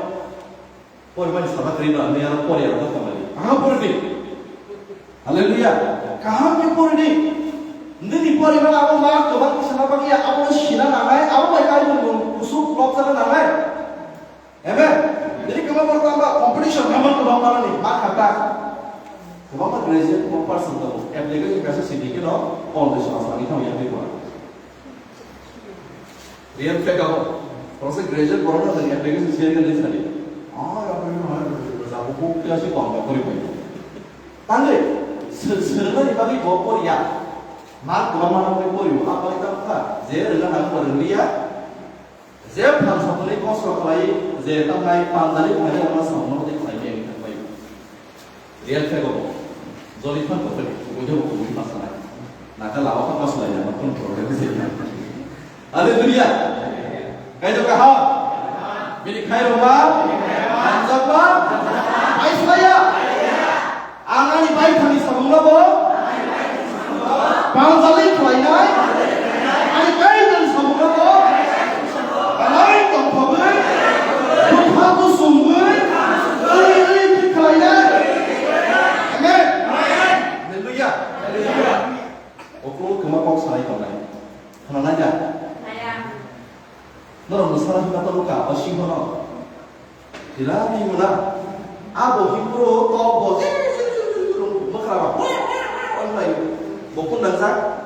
Porimani saba kri ba, ani aro pori aro tongmani. Kaham pori di. Hallelujah. Kaham ke pori di. Nini pori mana abo ma kobang kisa na bagi ya, abo sina nangai, abo bai kai dun kusuk lok jana nangai. Amen. Jadi kema pertama competition memang kebang mana nih, mak kata. Kebang graduate mo person to, application kasa sini kino, foundation asal kita yang di luar. Real fact apa? Proses graduate baru nanti application sini kan di sana. Ah, ya apa ini mana? Jago buku ya sih kau nggak boleh boleh. Tangge, se-, sebenarnya bagi bawa Korea. Mak kebang mana boleh boleh, apa itu apa? Jadi dengan aku baru dia. Je phan sakni kosro khlai, je tamnai pandari khlai, ama samungno tei khlai meng thangbai. Real fact bo. Joli phan ko tei, ujo ko ui pasanai. Naka lawa ko pasanai, ama pun problem se. Hallelujah. Kaitor kaham. Bini khairokma, manjakma, Isaiah. Ang ani baithangni samungno bo panjali khlainai, ani kaitorni samungno bo belai tongthokgwi, bwkha bwswngwi, ui ui khe khlainai. Amen. Hallelujah. Uphuru kwma kok sanai tongnai. Khwnanai da? Norok mwsala hwnna tongkha, o singhono. Tila ni muna. Abo himro to bo. Mwkhra ba. Online. Bo kun nang sa.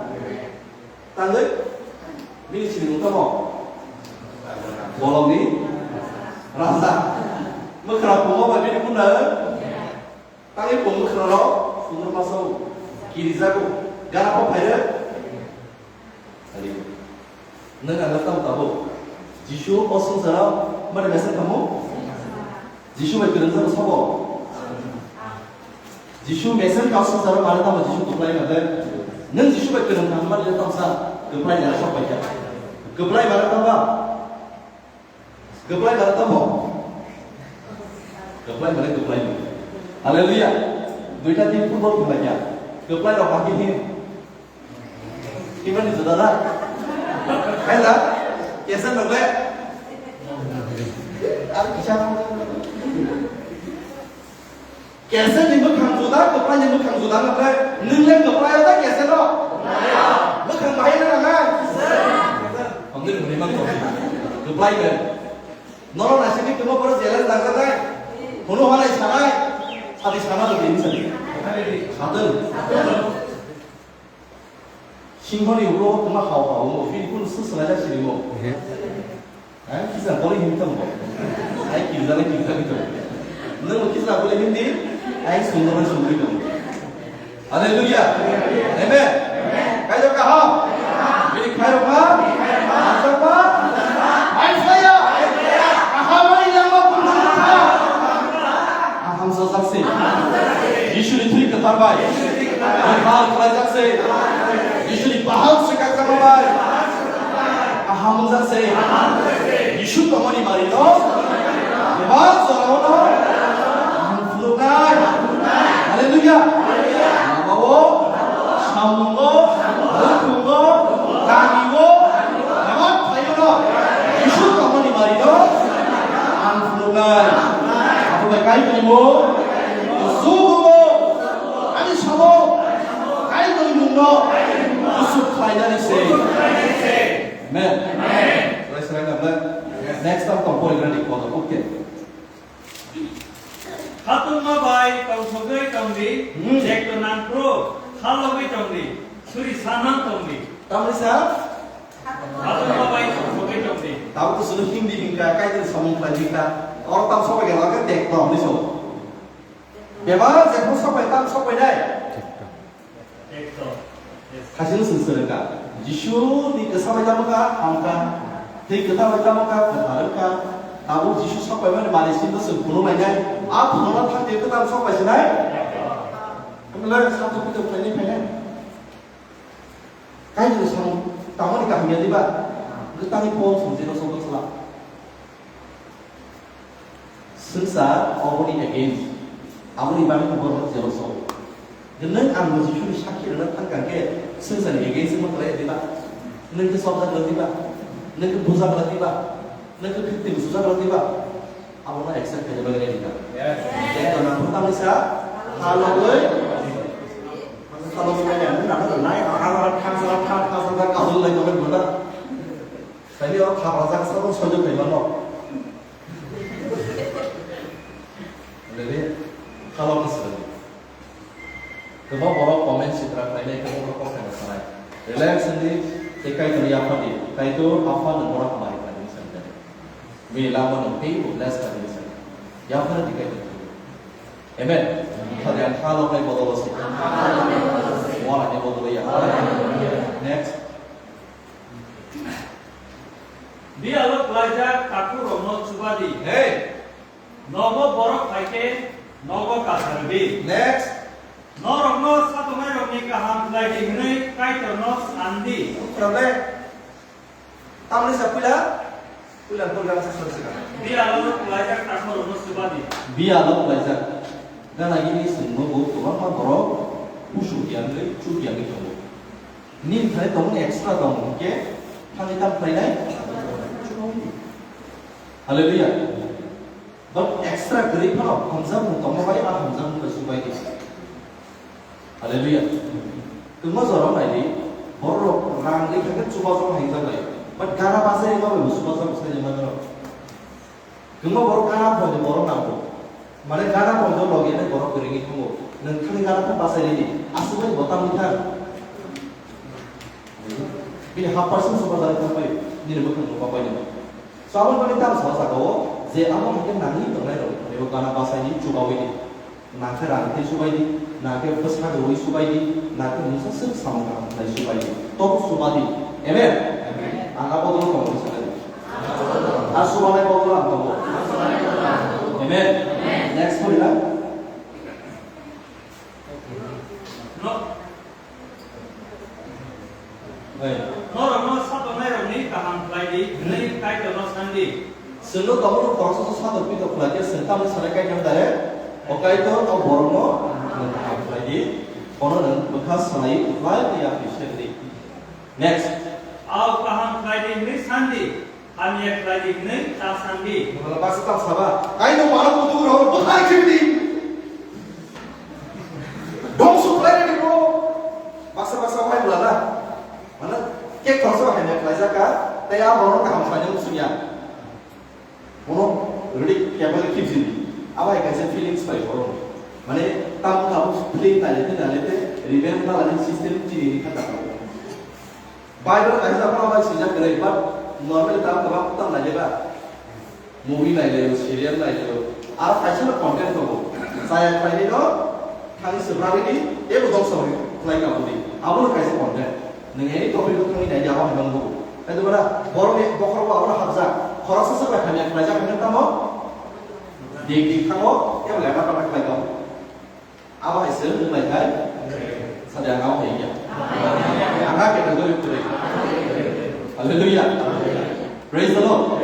Tangwi. Bini sini tamo. Bolong ni. Raja. Mwkhra pungwa ba bini kun nang. Tangwi pungwa mwkhra ro. Sundor masao. Kiri jago. Gana pa phaire. Ari. Nang ang tamo tabo. Jisu o swngcharo mani mesen tamo? Jisu bai kwrwngjak sabo? Jisu mesen ka swngcharo mani tamo Jisu kwplai mate? Nang Jisu bai kwrwng thang mani tamsa kwplai na sok bai kha. Kwplai mani tamo? Kwplai mani tamo? Kwplai mani kwplai mani. Hallelujah. Duita team football khela kya? Kwplai rok hagi hin. Kimani juda da? Hai da? Kesa nokle? Ar kisa? Kesa ni mwkhang juda, kwplai ni mwkhang juda nokle? Nung le kwplai da kesa no? Mwkhang bahai na nang? Hamdi ni mani ma ko. Kwplai ke. Noro na sini kemo poro jelas nang nai. Hunu halai sanai. Sadi sana lo din sadi. Sadel. Singhoni ulo kuma hao hao mo, bini kun su selaja sini mo. Ehe. Ai, kisa boli him tong bo. Ai, kisa na kisa gitu. Nung kisa boli him di, ai, sundor na sundor gitu. Hallelujah. Amen. Kaitor kaham. Bini khairok ma. Asok ma. Isaiah. Kaham ni langma pun. Kaham Tarbai. Bahal khlaijak se. Jisuni bahal swkakjak bai. Kaham wngjak se. Jisu tongmani mari no. Bebak jorao no. Ang phunuknai. Hallelujah. Lamao, samungo, bukhungo, kamigo, bebak phaio no. Jisu tongmani mari no. Ang phunuknai. Abo bai kai phunukmo. Kusugo. Ani sabo, Kaitorni mungno kusuk khlainani se. Amen. Praise the Lord. Next time tong porigrani kodo. Okay. Khatungma bai tongthogwi tongdi, Hmm. jekto nangkro, khalogwi tongdi, suri sanang tongdi. Tamni sa? Khatungma bai tongthogwi tongdi. Tabo to sunu Hindi hingka, Kaitor samung khlai hingka. Oro tam sobai gana ke tek tong ni so. Bebak jephru sopai tam sopai nai. Ekdom. Yes. Khasino swng swrwngkha. Jisuni kwsa bai tamo kha hamkha. Tei kwthar bai tamo kha kwthar wngkha. Tabuk Jisu sopai mani mari sinno swng phunuk lainai. A phunukna thang tei kwthar sopai sinai. Ekdom. Ang le sato pito phainai phainai. Kaini samung tamoni kaham ya diba? Kwtangni Paul song zero sobo sala. Swngchar oboni against, aboni bagwi borok jealous o. Nwng ang bo Jisuni sakhi rwna thang kha khe swngcharni against wngma kwlai diba? Nwng khe chopjak rw diba? Nwng khe bujak rw diba? Nwng khe khrip twi bujak rw diba? Abono accept khaina bagwi ready kha. Yes. Ekdom nang phano tamni sa halogwi, halogwi nai, nang nang nai, ha ha ha ha ha ha ha ha kahul lai tongwi bunda. Tani o khabrajak sabo soido khaimano. Jadi, kalau masih Kwbang borok comment sitra khlainai, kwbang borok kok khaina sanai. Relax wngdi, tei Kaitor yaphar di. Kaitor Apha nwng bono hamari khlainani sanjani. Bini lama nwng teibo bless khlainani sanjani. Yaphar di Kaitor thangwi. Amen. Thani ang kha loknai bodolo se. Walani bodolo ya. Next. Biyalo klaijak takhuk rokno chubadi. Hey. Nogo borok phaikhe nogo kasardi. Next. Norokno satongnai rokni kaham khlaidi hwnwi Kaitorno sandi. Problem. Tamni sa puila, puila program sa sori sika. Biyalo klaijak takhuk rokno chubadi. Biyalo klaijak. Gana gini sengno bo kwbangma borok usuk yangwi, chuk yangwi tongo. Nini thani tongmani extra tong hwnkhe thangwi tam khlainai? Hallelujah. But extra kwrwi phano hamjakmung tongma bai a hamjakmung bai chubai di. Hallelujah. Kwbangma jora nai di, borok rang rwi kha khe chubajak hamjak lai. But gana bachai ma bai bo chubajak sai mano. Kwbangma borok gana phone borok nango. Mane gana phone logi nai borok kwrwngwi thango. Nwng thani gana phone bachai ridi. Aswk bai bo tamni thang. Bini half percent se bazar thang pai, nini bwkhang no papai nini. So, aboni bagwi tamo sa saka o je abo hwnkhe nangwi tongnai rok, ebo gana bachai di, chubawi di. Nangkhe rang tei chubai di, nangkhe bwsa rwi chubai di, nangkhe mungsa swk samung kaham khlai chubai di. Tobo chuba di. Amen? Amen. Ang abo dolo tongo bwsa di. Ar chubanai bodol ang tongo. Amen. Next pori na. No. Hey. Norokno satongnai rokni kaham khlai di, hwnwi Kaitorno san di. Chwngno tabukno khoroksa satok pitok khlai khe chwng tamni sanai Kaitor dare? O Kaitor, o borokno kaham khlai di. Bono nwng bwkha sanai khlai tei yapri ser di. Next. Ao kaham khlai di hwnwi san di. Hamya khlai di hwnwi ta san di. Wala baksa tam saba. Kaino mano kutu ro bwthai khibidi. Dongsu khlai di bro. Baksa baksa wai bwla na. Mana kek thorsa hamya khlai jaka. Tei a bono kaham khlai nang sunya. Bono rwdi kebel khibjini. Abai kaisa feelings pai boro. Mane tam tam film nailete nailete revenge nalani system chini ni khata. Bible kaisa phano bai swijak kwrwi, but normally tam kwbang tam nailaiba. Movie nailaio, serial nailaio. Aro kaisa no content tongo. Chaya khlainai no thangwi swprakgwi di, teibo dongsa bai khlai ka budi. Abono kaisa content. Nwng any topic o thangwi naidi, abo hai mano. Kaitor bana borokni bokhorogo abono hapjak. Khoroksa se bai hamya khlaijak hwnwi tamo? Dik dik thango, teibo lepha pata khlai ka. Abo hai se wng lai khai. Sadi ang abo hai ya. Ang ha khe nang gori puri. Hallelujah. Praise the Lord.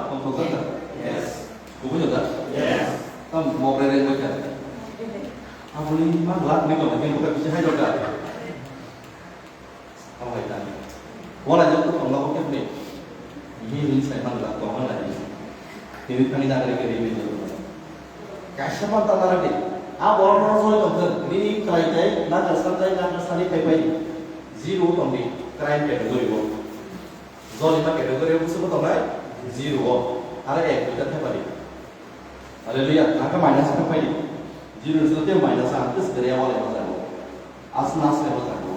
Tongthok jak da? Yes. Kubui jak da? Yes. Tam mok rereng bai kha. Aboni ma glak ni tong khe buka bisi hai jak da. Tamo hai tani. Wala jok to tongla ko kemne. Ni ni sai man la tongla ni. Ni ni thani na kare kare ni. Kaisa man ta nara de. A bor no so tong thar. Ni ni trai tai na ka san tai na ka sani pai pai. Zero tong ni. Crime category bo. Zoni ma category bo so tong nai. Zero. Are ek ta thai pai. Hallelujah. Nang khe minus khe phai di. Zero ni salo tei minus ang khe sgria wale ma jago. Asna asna ma jago.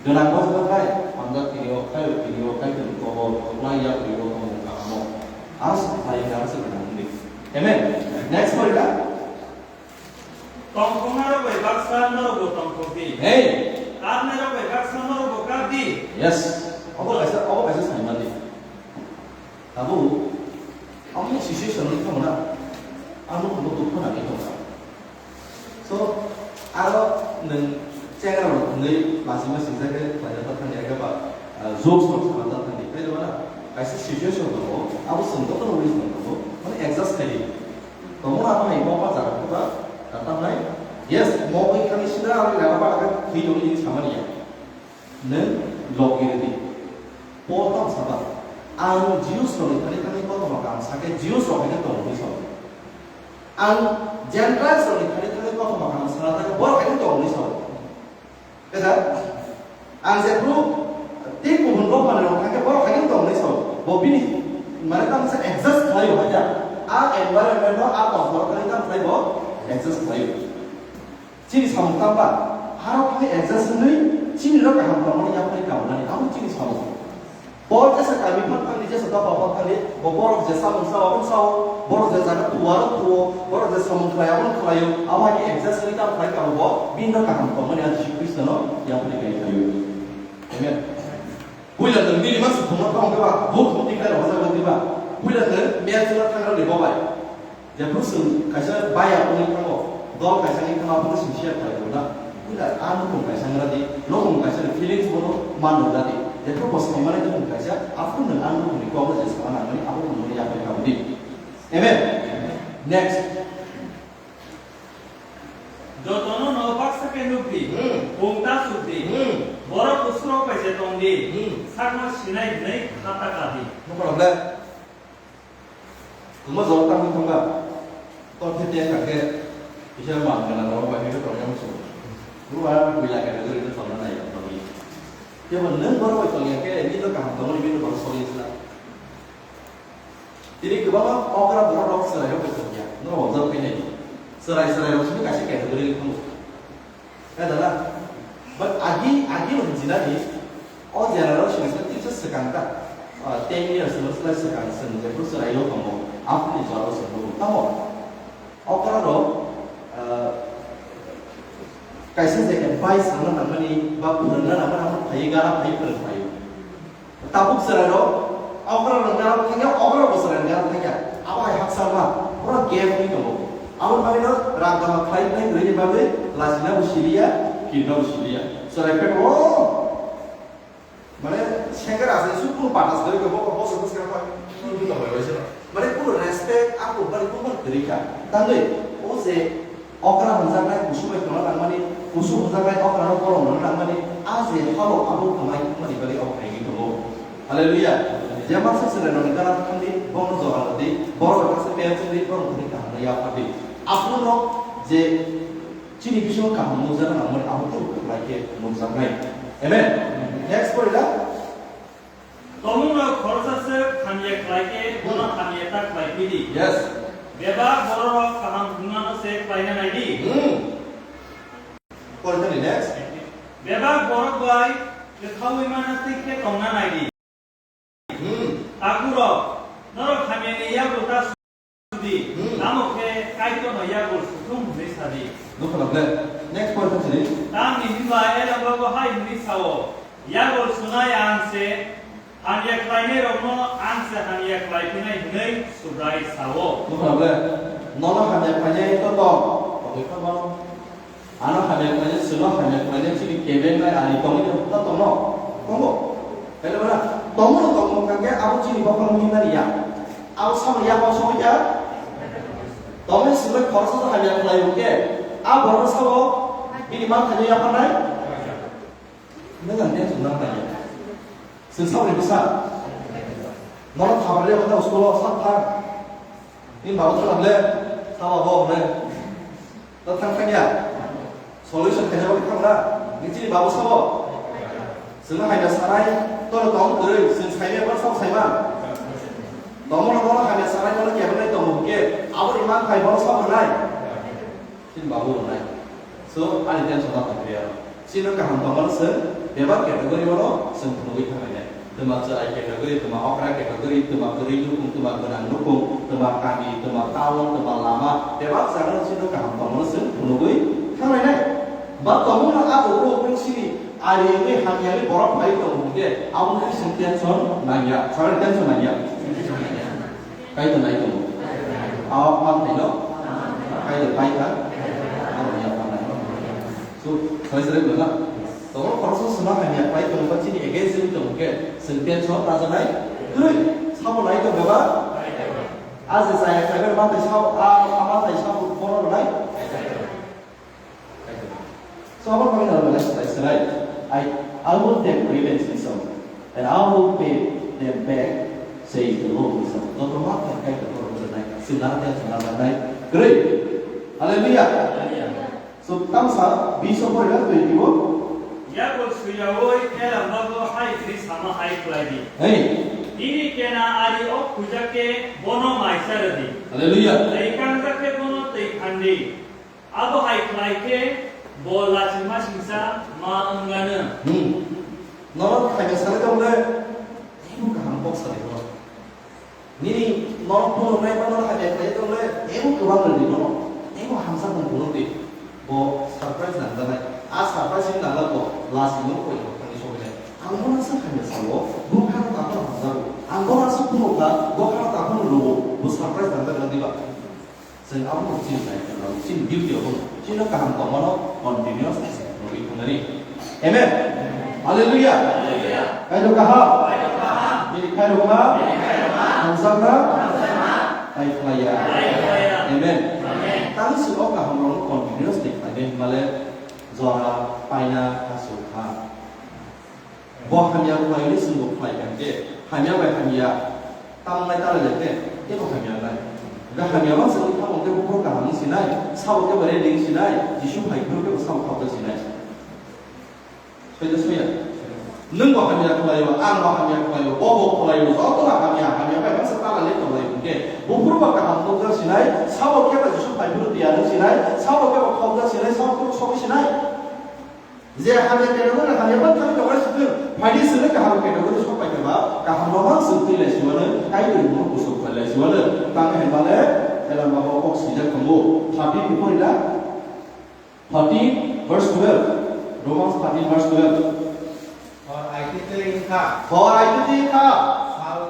Gwnang bo jago khai, hamjak tini o khai, tini o khai, tini o khai, tini o khai, tini o khai. As khai na se gwnang ni. Amen. Next point na. Tongthoknai rok bai baksa norok bo tongthok di. Hey. Kapnai rok bai baksa norok bo kap di. Yes. Obo kaisa, obo kaisa sai man di. Abo, amo situation ni thangna, amo amo dukho nangwi tongkha. So, aro nwng chengra rok thangwi lachima singjakhe khlaina ta thangya khe ba, ah, jokes rok sana ta thangya. Tei jemon kaisa situation tongo, abo chwng jotono wi tong tongo, mane adjust khai di. Tongmani abo hai kokma jaga khe ba, ah, tamnai, yes, mokwi thangwi sida aro lama ba khe thwi tongwi samani ya. Nwng logi rwdi. Paul tamo saba, "Ang Jews rokni thani thani kothoma kaham sakhe Jews rok hai khe tongo," hwnwi sao. "Ang Gentiles rokni thani thani kothoma kaham sana thangkhe borok hai khe tongo," hwnwi sao. Kaisa, ang jephru tei kubun rok manwi rok thangkhe borok hai khe tongo, hwnwi sao. Bo bini, mane, tamo se adjust khlaio, hai khe a environment no, a tongthok thani tamo khlai bo adjust khlaio. Chini samung tangba, harok thani adjust wngwi chini rok kaham tongmani yaphari kamunani, abo chini samung. Paul jesa kami phan thangni, jesa dophao phan thangni, bo borok je samung sao, abono sao, borok je jaga thuo, aro thuo, borok je samung khlai, abono khlaio, abo hai khe adjust wngwi tamo khlai kamo bo, bini rok kaham tongmani a Jisu Khristono yaphari kai khlaio. Amen. Puila nwng bini masa thwngma tong khe ba, bo thwng tikhlai rok hajak wng khe ba, puila nwng mel chwla thangrani bo bai. Jephru chwng kaisa baya wngwi thango, dol kaisa wngwi thango, aphuru chwng share khlai rwna. Puila a nukhung kaisa wngna di, nukhung kaisa ni feelings bono man rwna di. Jephru bo saimani nukhung kaisa, aphuru nwng a nukhungni kokno je sana nangmani, abo nwngmani yaphai kha di. Amen. Next. Jotono no baksa khe nuk di, Hmm. pung ta suk di, Hmm. borok kusurok bai se tong di, Hmm. sakno sinai hwnwi kha ta ka di. Nukho rok le? Omo jora tangwi thangba, tor khe tei kha khe kisa man gana rok bai khe tong yang su. Bru a bui la khe rwgwi rwgwi tongna nai ya tongwi. Kebo nwng borok bai tong ya khe, nini no kaham tongmani bini borok sori sla. Tini kwbangma okra borok rok chwrai rok bai tong ya, norok observe khe nai. Chwrai chwrai rok simi kaisa category rok thango. Khe dada, but agi, agi rok jinani, o jera rok simi simi tisa swkang ta, ah, ten years no slai swkang chwng jephru chwrai rok tongo, aphuru ni jora rok chwng rok tamo. Okra rok, ah, kaisa je advice rwna nangmani, ba phwrwngna nangmani, amo phaiwi gana phaiwi phwrwng phaio. Tabuk chwrai rok, okra rok gana thangya, okra bo chwrai gana thangya. Abo hai haksa ma, pura gap wngwi tongo. Aboni bagwi no rang kama khlai khlai kwrwini bagwi lachina bo siliya, kirna bo siliya. Chwrai phet o. Mane, sengkar asai su kunu patas doi ko, bo, bo, bo, bo, bo, bo, bo, bo, bo, bo, bo, bo, Mane kunu respect, a company kunu kwrwi kha. Tangwi, o je okra hwnjaknai, kusu bai tongna nangmani, kusu hwnjaknai okra no kolom rwna nangmani, a je halo abo kwmai wngmani bagwi o khaigwi tongo. Hallelujah. Je masa chwrai rokni gana thangdi, bono jora rwdi, borok bai kasa payar chwngdi, borok thani kaham no yaphardi. Aphuru no je chini bisingo kaham nukjakna nangmani, abo tei ukulai khe nukjaknai. Amen. Next porila. Tongmung rok khoroksa se hamya khlai khe, bono hamya ta khlai phi di. Yes. Bebak borok rok kaham hwnmano se khlaina nai di. Hmm. Porithani next. Bebak borok bai kwthaui mana twi khe tongna nai di. Hmm. Takhuk rok, norok hamya ni yago ta di. Hmm. Tamo khe Kaitorno yagul suthung hwnwi sa di. Nukho na ble. Next point khe sini. Tamni hwnba Elongo bo hai hwnwi sao, "Yagul sunai ang se, hamya khlainairokno ang se hamya khlai phinai," hwnwi Subrai sao. Nukho na ble. Nono hamya khlainai to tong. Tongwi kha mano. Ano hamya khlainai, chwngno hamya khlainai, chini kebengnai ani tongwi tongno, tongo. Kailaibana, tongmano tongmung kangkhe abo chini bokhorok wngmani ya. Abo samani ya, abo samani ya. Tongmani chwngno khoroksa hamya khlai hwnkhe, a borokno sabo bini manthaino yapharnai. Nang ang tension nang nai. Chwng sabo ni bwsa. Nono thabar le hwnda school o sak thang. Ni babu thang le, sabo bo hwnle. Ta thang thang ya. Solution khaina bagwi thang na. Ni chini babu sabo. Chwng hamya sanai, tono tong kwrwi, chwng saimaya ba sabo saima. Tongmano bono hamya sanai, bono kebengnai tongo hwnkhe, aboni manthai bono sabo rwnai. Chini babu rwnai. So, ani tension ma tongkhe ya. Chini kaham tongmano chwng bebak category bono chwng phunugwi thanglainai. Twma chwrai category, twma okra category, twma kwrwi nukung, twma gwnang nukung, twma kami, twma town, twma lama, bebak jagano chini kaham tongmano chwng phunugwi thanglainai. Ba tongmano a ugruk ugruk chini ari wngwi hamya wngwi borok phai tongo hwnkhe, aboni bagwi chwng tension nangya, chwng tension nangya. Kaitor nai tongo. Awa man thaino. Kaitor pai kha. Abo ya pan nai. So, sai sere guna. Tongro khoroksa sima hamya pai tongo ba chini against wng tongo khe, chwng tension raja nai. Kwrwi, sabo nai tongo ba? A je chaya khlaibar man tai sabo, a, a man tai sabo bono nai. So, abo bagwi nang belai belai selai, I, I will take revenge, Isor, and I will pay them back, says the Lord, Isor. Joto ma thang kai joto rok nai, sila te sila nai, great. Hallelujah. So, tamsa, bish o pori na twenty o. Yakul suyaui kelam bago hai kri sama hai khlai di. Hey. Ini kena ari ok puja ke bono maisa redi. Hallelujah. Tei kangja ke bono tei khandi. Abo hai khlai khe bo lachima singsa ma wngano. Hmm. Norok khaina sari tong le, teibo kaham kok sari bo. Nini norok phunuknai ba norok hamya khlai tong le, teibo kwbang rwdi bono. Teibo hamsa bung phunuk di. Bo surprise nangjaknai. A surprise ni nangla bo lachima koi bo thangwi sogwi nai. Ang bono sa hamya sao, bo khano taphano hamjago. Ang bono sa phunukha, bo khano taphano rwo. Bo surprise nangjak nang diba? Chwng abono chini nai, chini duty abono. Chini kaham tongmano continuous nugwi thangani. Amen. Hallelujah. Kaitor kaham. Bini khairokma. Hamjakma. Kaitlaiya. Amen. Tang si o kaham rokno continuous ni khlainai hwnmale jora paina kasuk kha. Bo hamya khlaini chwngbo khlai kha khe, hamya bai hamya tamnai tara le khe, teibo hamya nai. Ga hamya ma chwngwi tamo khe buphuru kaham wng sinai, sabo khe bo ready wng sinai, Jisu phai phuru khe bo sabo khapjak sinai. Soida soya. Nwng bo hamya khlaio, ang bo hamya khlaio, bo bo khlaio, joto no hamya, hamya bai masa tara le tonglai hwnkhe, buphuru bo kaham nukjak sinai, sabo khe bo Jisu phai phuru tiyar wng sinai, sabo khe bo khopjak sinai, sabo khe bo sogwi sinai. Je hamya category hamya ban thani tongna sitwng, phaidi sini kaham category sok pai khe ba, kaham no mang sung twi lai siwano, kai twi mo kusuk pai lai siwano. Tang hai male, elam babo kok sijak tongo. Thirteen ni pori da? Thirteen verse twelve. Romans thirteen verse twelve. Hor aitwi twi wngkha. Hor aitwi twi wngkha. Sal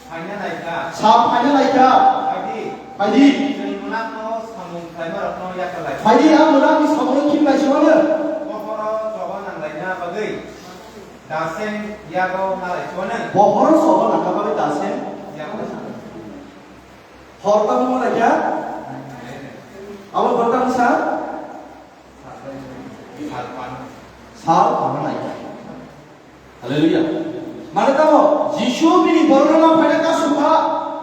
Phaina naikha. Sal phaina naikha. Phaidi. Phaidi. Chwng mwnakno samung khlaimarokno yakarlai. Phaidi, ang mwnakni samungno khiklai siwano. Bohoro choba nanglaina bagwi dasen yago nalai siwano. Bohoro choba nangna bagwi dasen. Yago. Hor tamo naikha. Abo hor tamo sa? Sal pan. Sal phaina naikha. Hallelujah. Mane tamo, Jisu bini borokno ma phaina kasukha,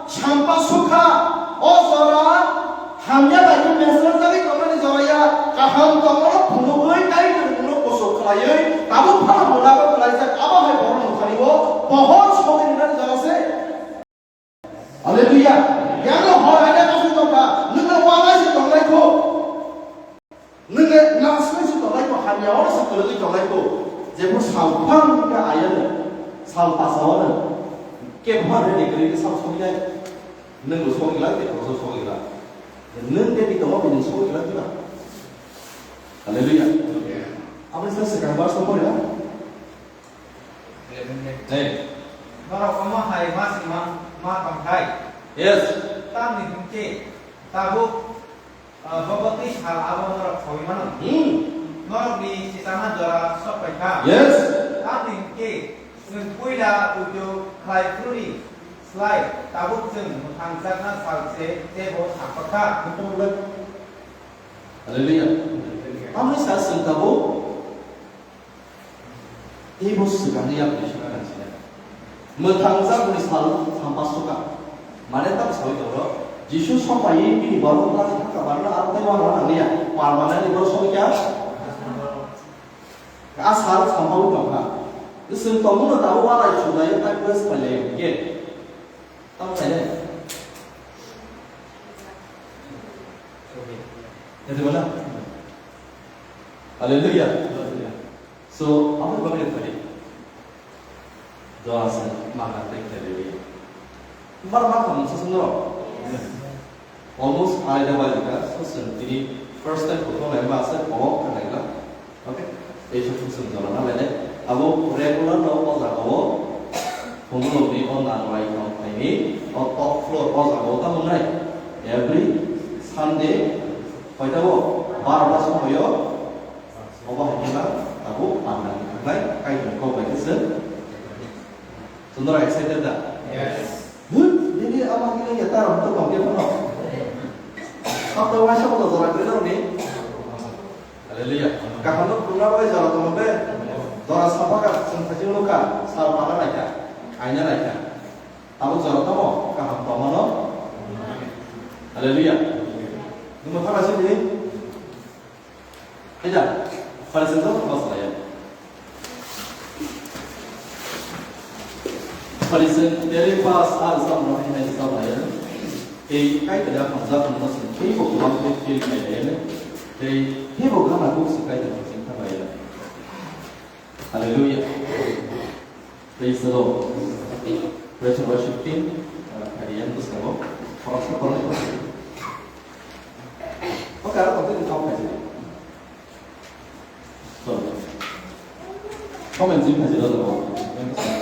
sampa sukha, o jora hamya bai khe mesra jagwi tongmani jora ya, kaham tongmano phunugwi, Kaitorni mungno kusuk khlaiwi, tabuk phano mwnabo khlaijak, abo hai borok nukha nio, pohor sogwi rinani jora se. Hallelujah. Yang no hor ada kasih tongkha, nung no wala si tonglai kho. Nung no nasle si tonglai kho, hamya oro si toloi tonglai kho. Jebo salphang ka ayano, salpasa oro. Ke bhar de kri ke sal sogilai. Nung bo sogilai, ke ko sogilai. Nung de di tomo bini sogilai ba. Hallelujah. Apa sih sekarang bahas apa ya? Hey. Norok omo hai ma sima ma tongthai. Yes. Tamni hwnkhe tabuk, ah, bobotwi sal abo norok sogwi mano. Hmm. Norokni sitama jora sok phai kha. Yes. Tamni hwn khe chwng puila puitu khlai phuruni slai tabuk chwng mwthangjakna sal se teibo sakha kha. Hallelujah. Tamni sa chwng tabuk Teibo swkangni yapri songna nangsinai. Mwthangjakmani sal sampasukha. Mane tamo saui tongo, Jisu sopaiwi bini borok rani hakha barna aro tei uangra nangya. Parmanani borok songkha. A sal sampaui tongkha. Chwng tongmano tabuk uanai sujaiyo tai press pailaio hwnkhe. Tamo sainai. Yatwi mana? Hallelujah. So, aboni bagwi phai. Jora se mangna tei khlai liya. Bar ma kham sa sundro. Almost aida bai ka, so sen tini first time ko to lai ma se ko ka lai la. Okay? Ei so sen jora na lai le. Abo regular no o jaga o. Phungrokni o narwai tong phaini o top floor o jaga o tamo nai. Every Sunday hoita o barota somoyo obo hai khe tabuk panda khe thangnai Kaitorni kok bai khe chwng. Chwng norok excited da? Yes. Huh? Nini ama khe nang ya ta rok to tong khe phano. Sabda waisa bo jora khe norokni. Hallelujah. Kaham no purna bai jora tongma be. Jora sapa ka chwng thajing luka, sal pana naikha, aina naikha. Abo jora tamo kaham tongmano. Hallelujah. Numa thana sini. Haida, Pharisee jora tamo salaya. Pharisee tere pas ar samno hinai salaya. Tei Kaitor ya hamjak no sing tei bo kubang tei tei mai le. Tei tei bo gana kuk si Kaitor sing thamaya. Hallelujah. Praise the Lord. Praise and worship team. Uh, kari yang tu sabo. Khoroksa khoroksa. Oke, aro tongtwini kok phaisidi. Sorry. Comment jim phaisidi, aro tongtwini.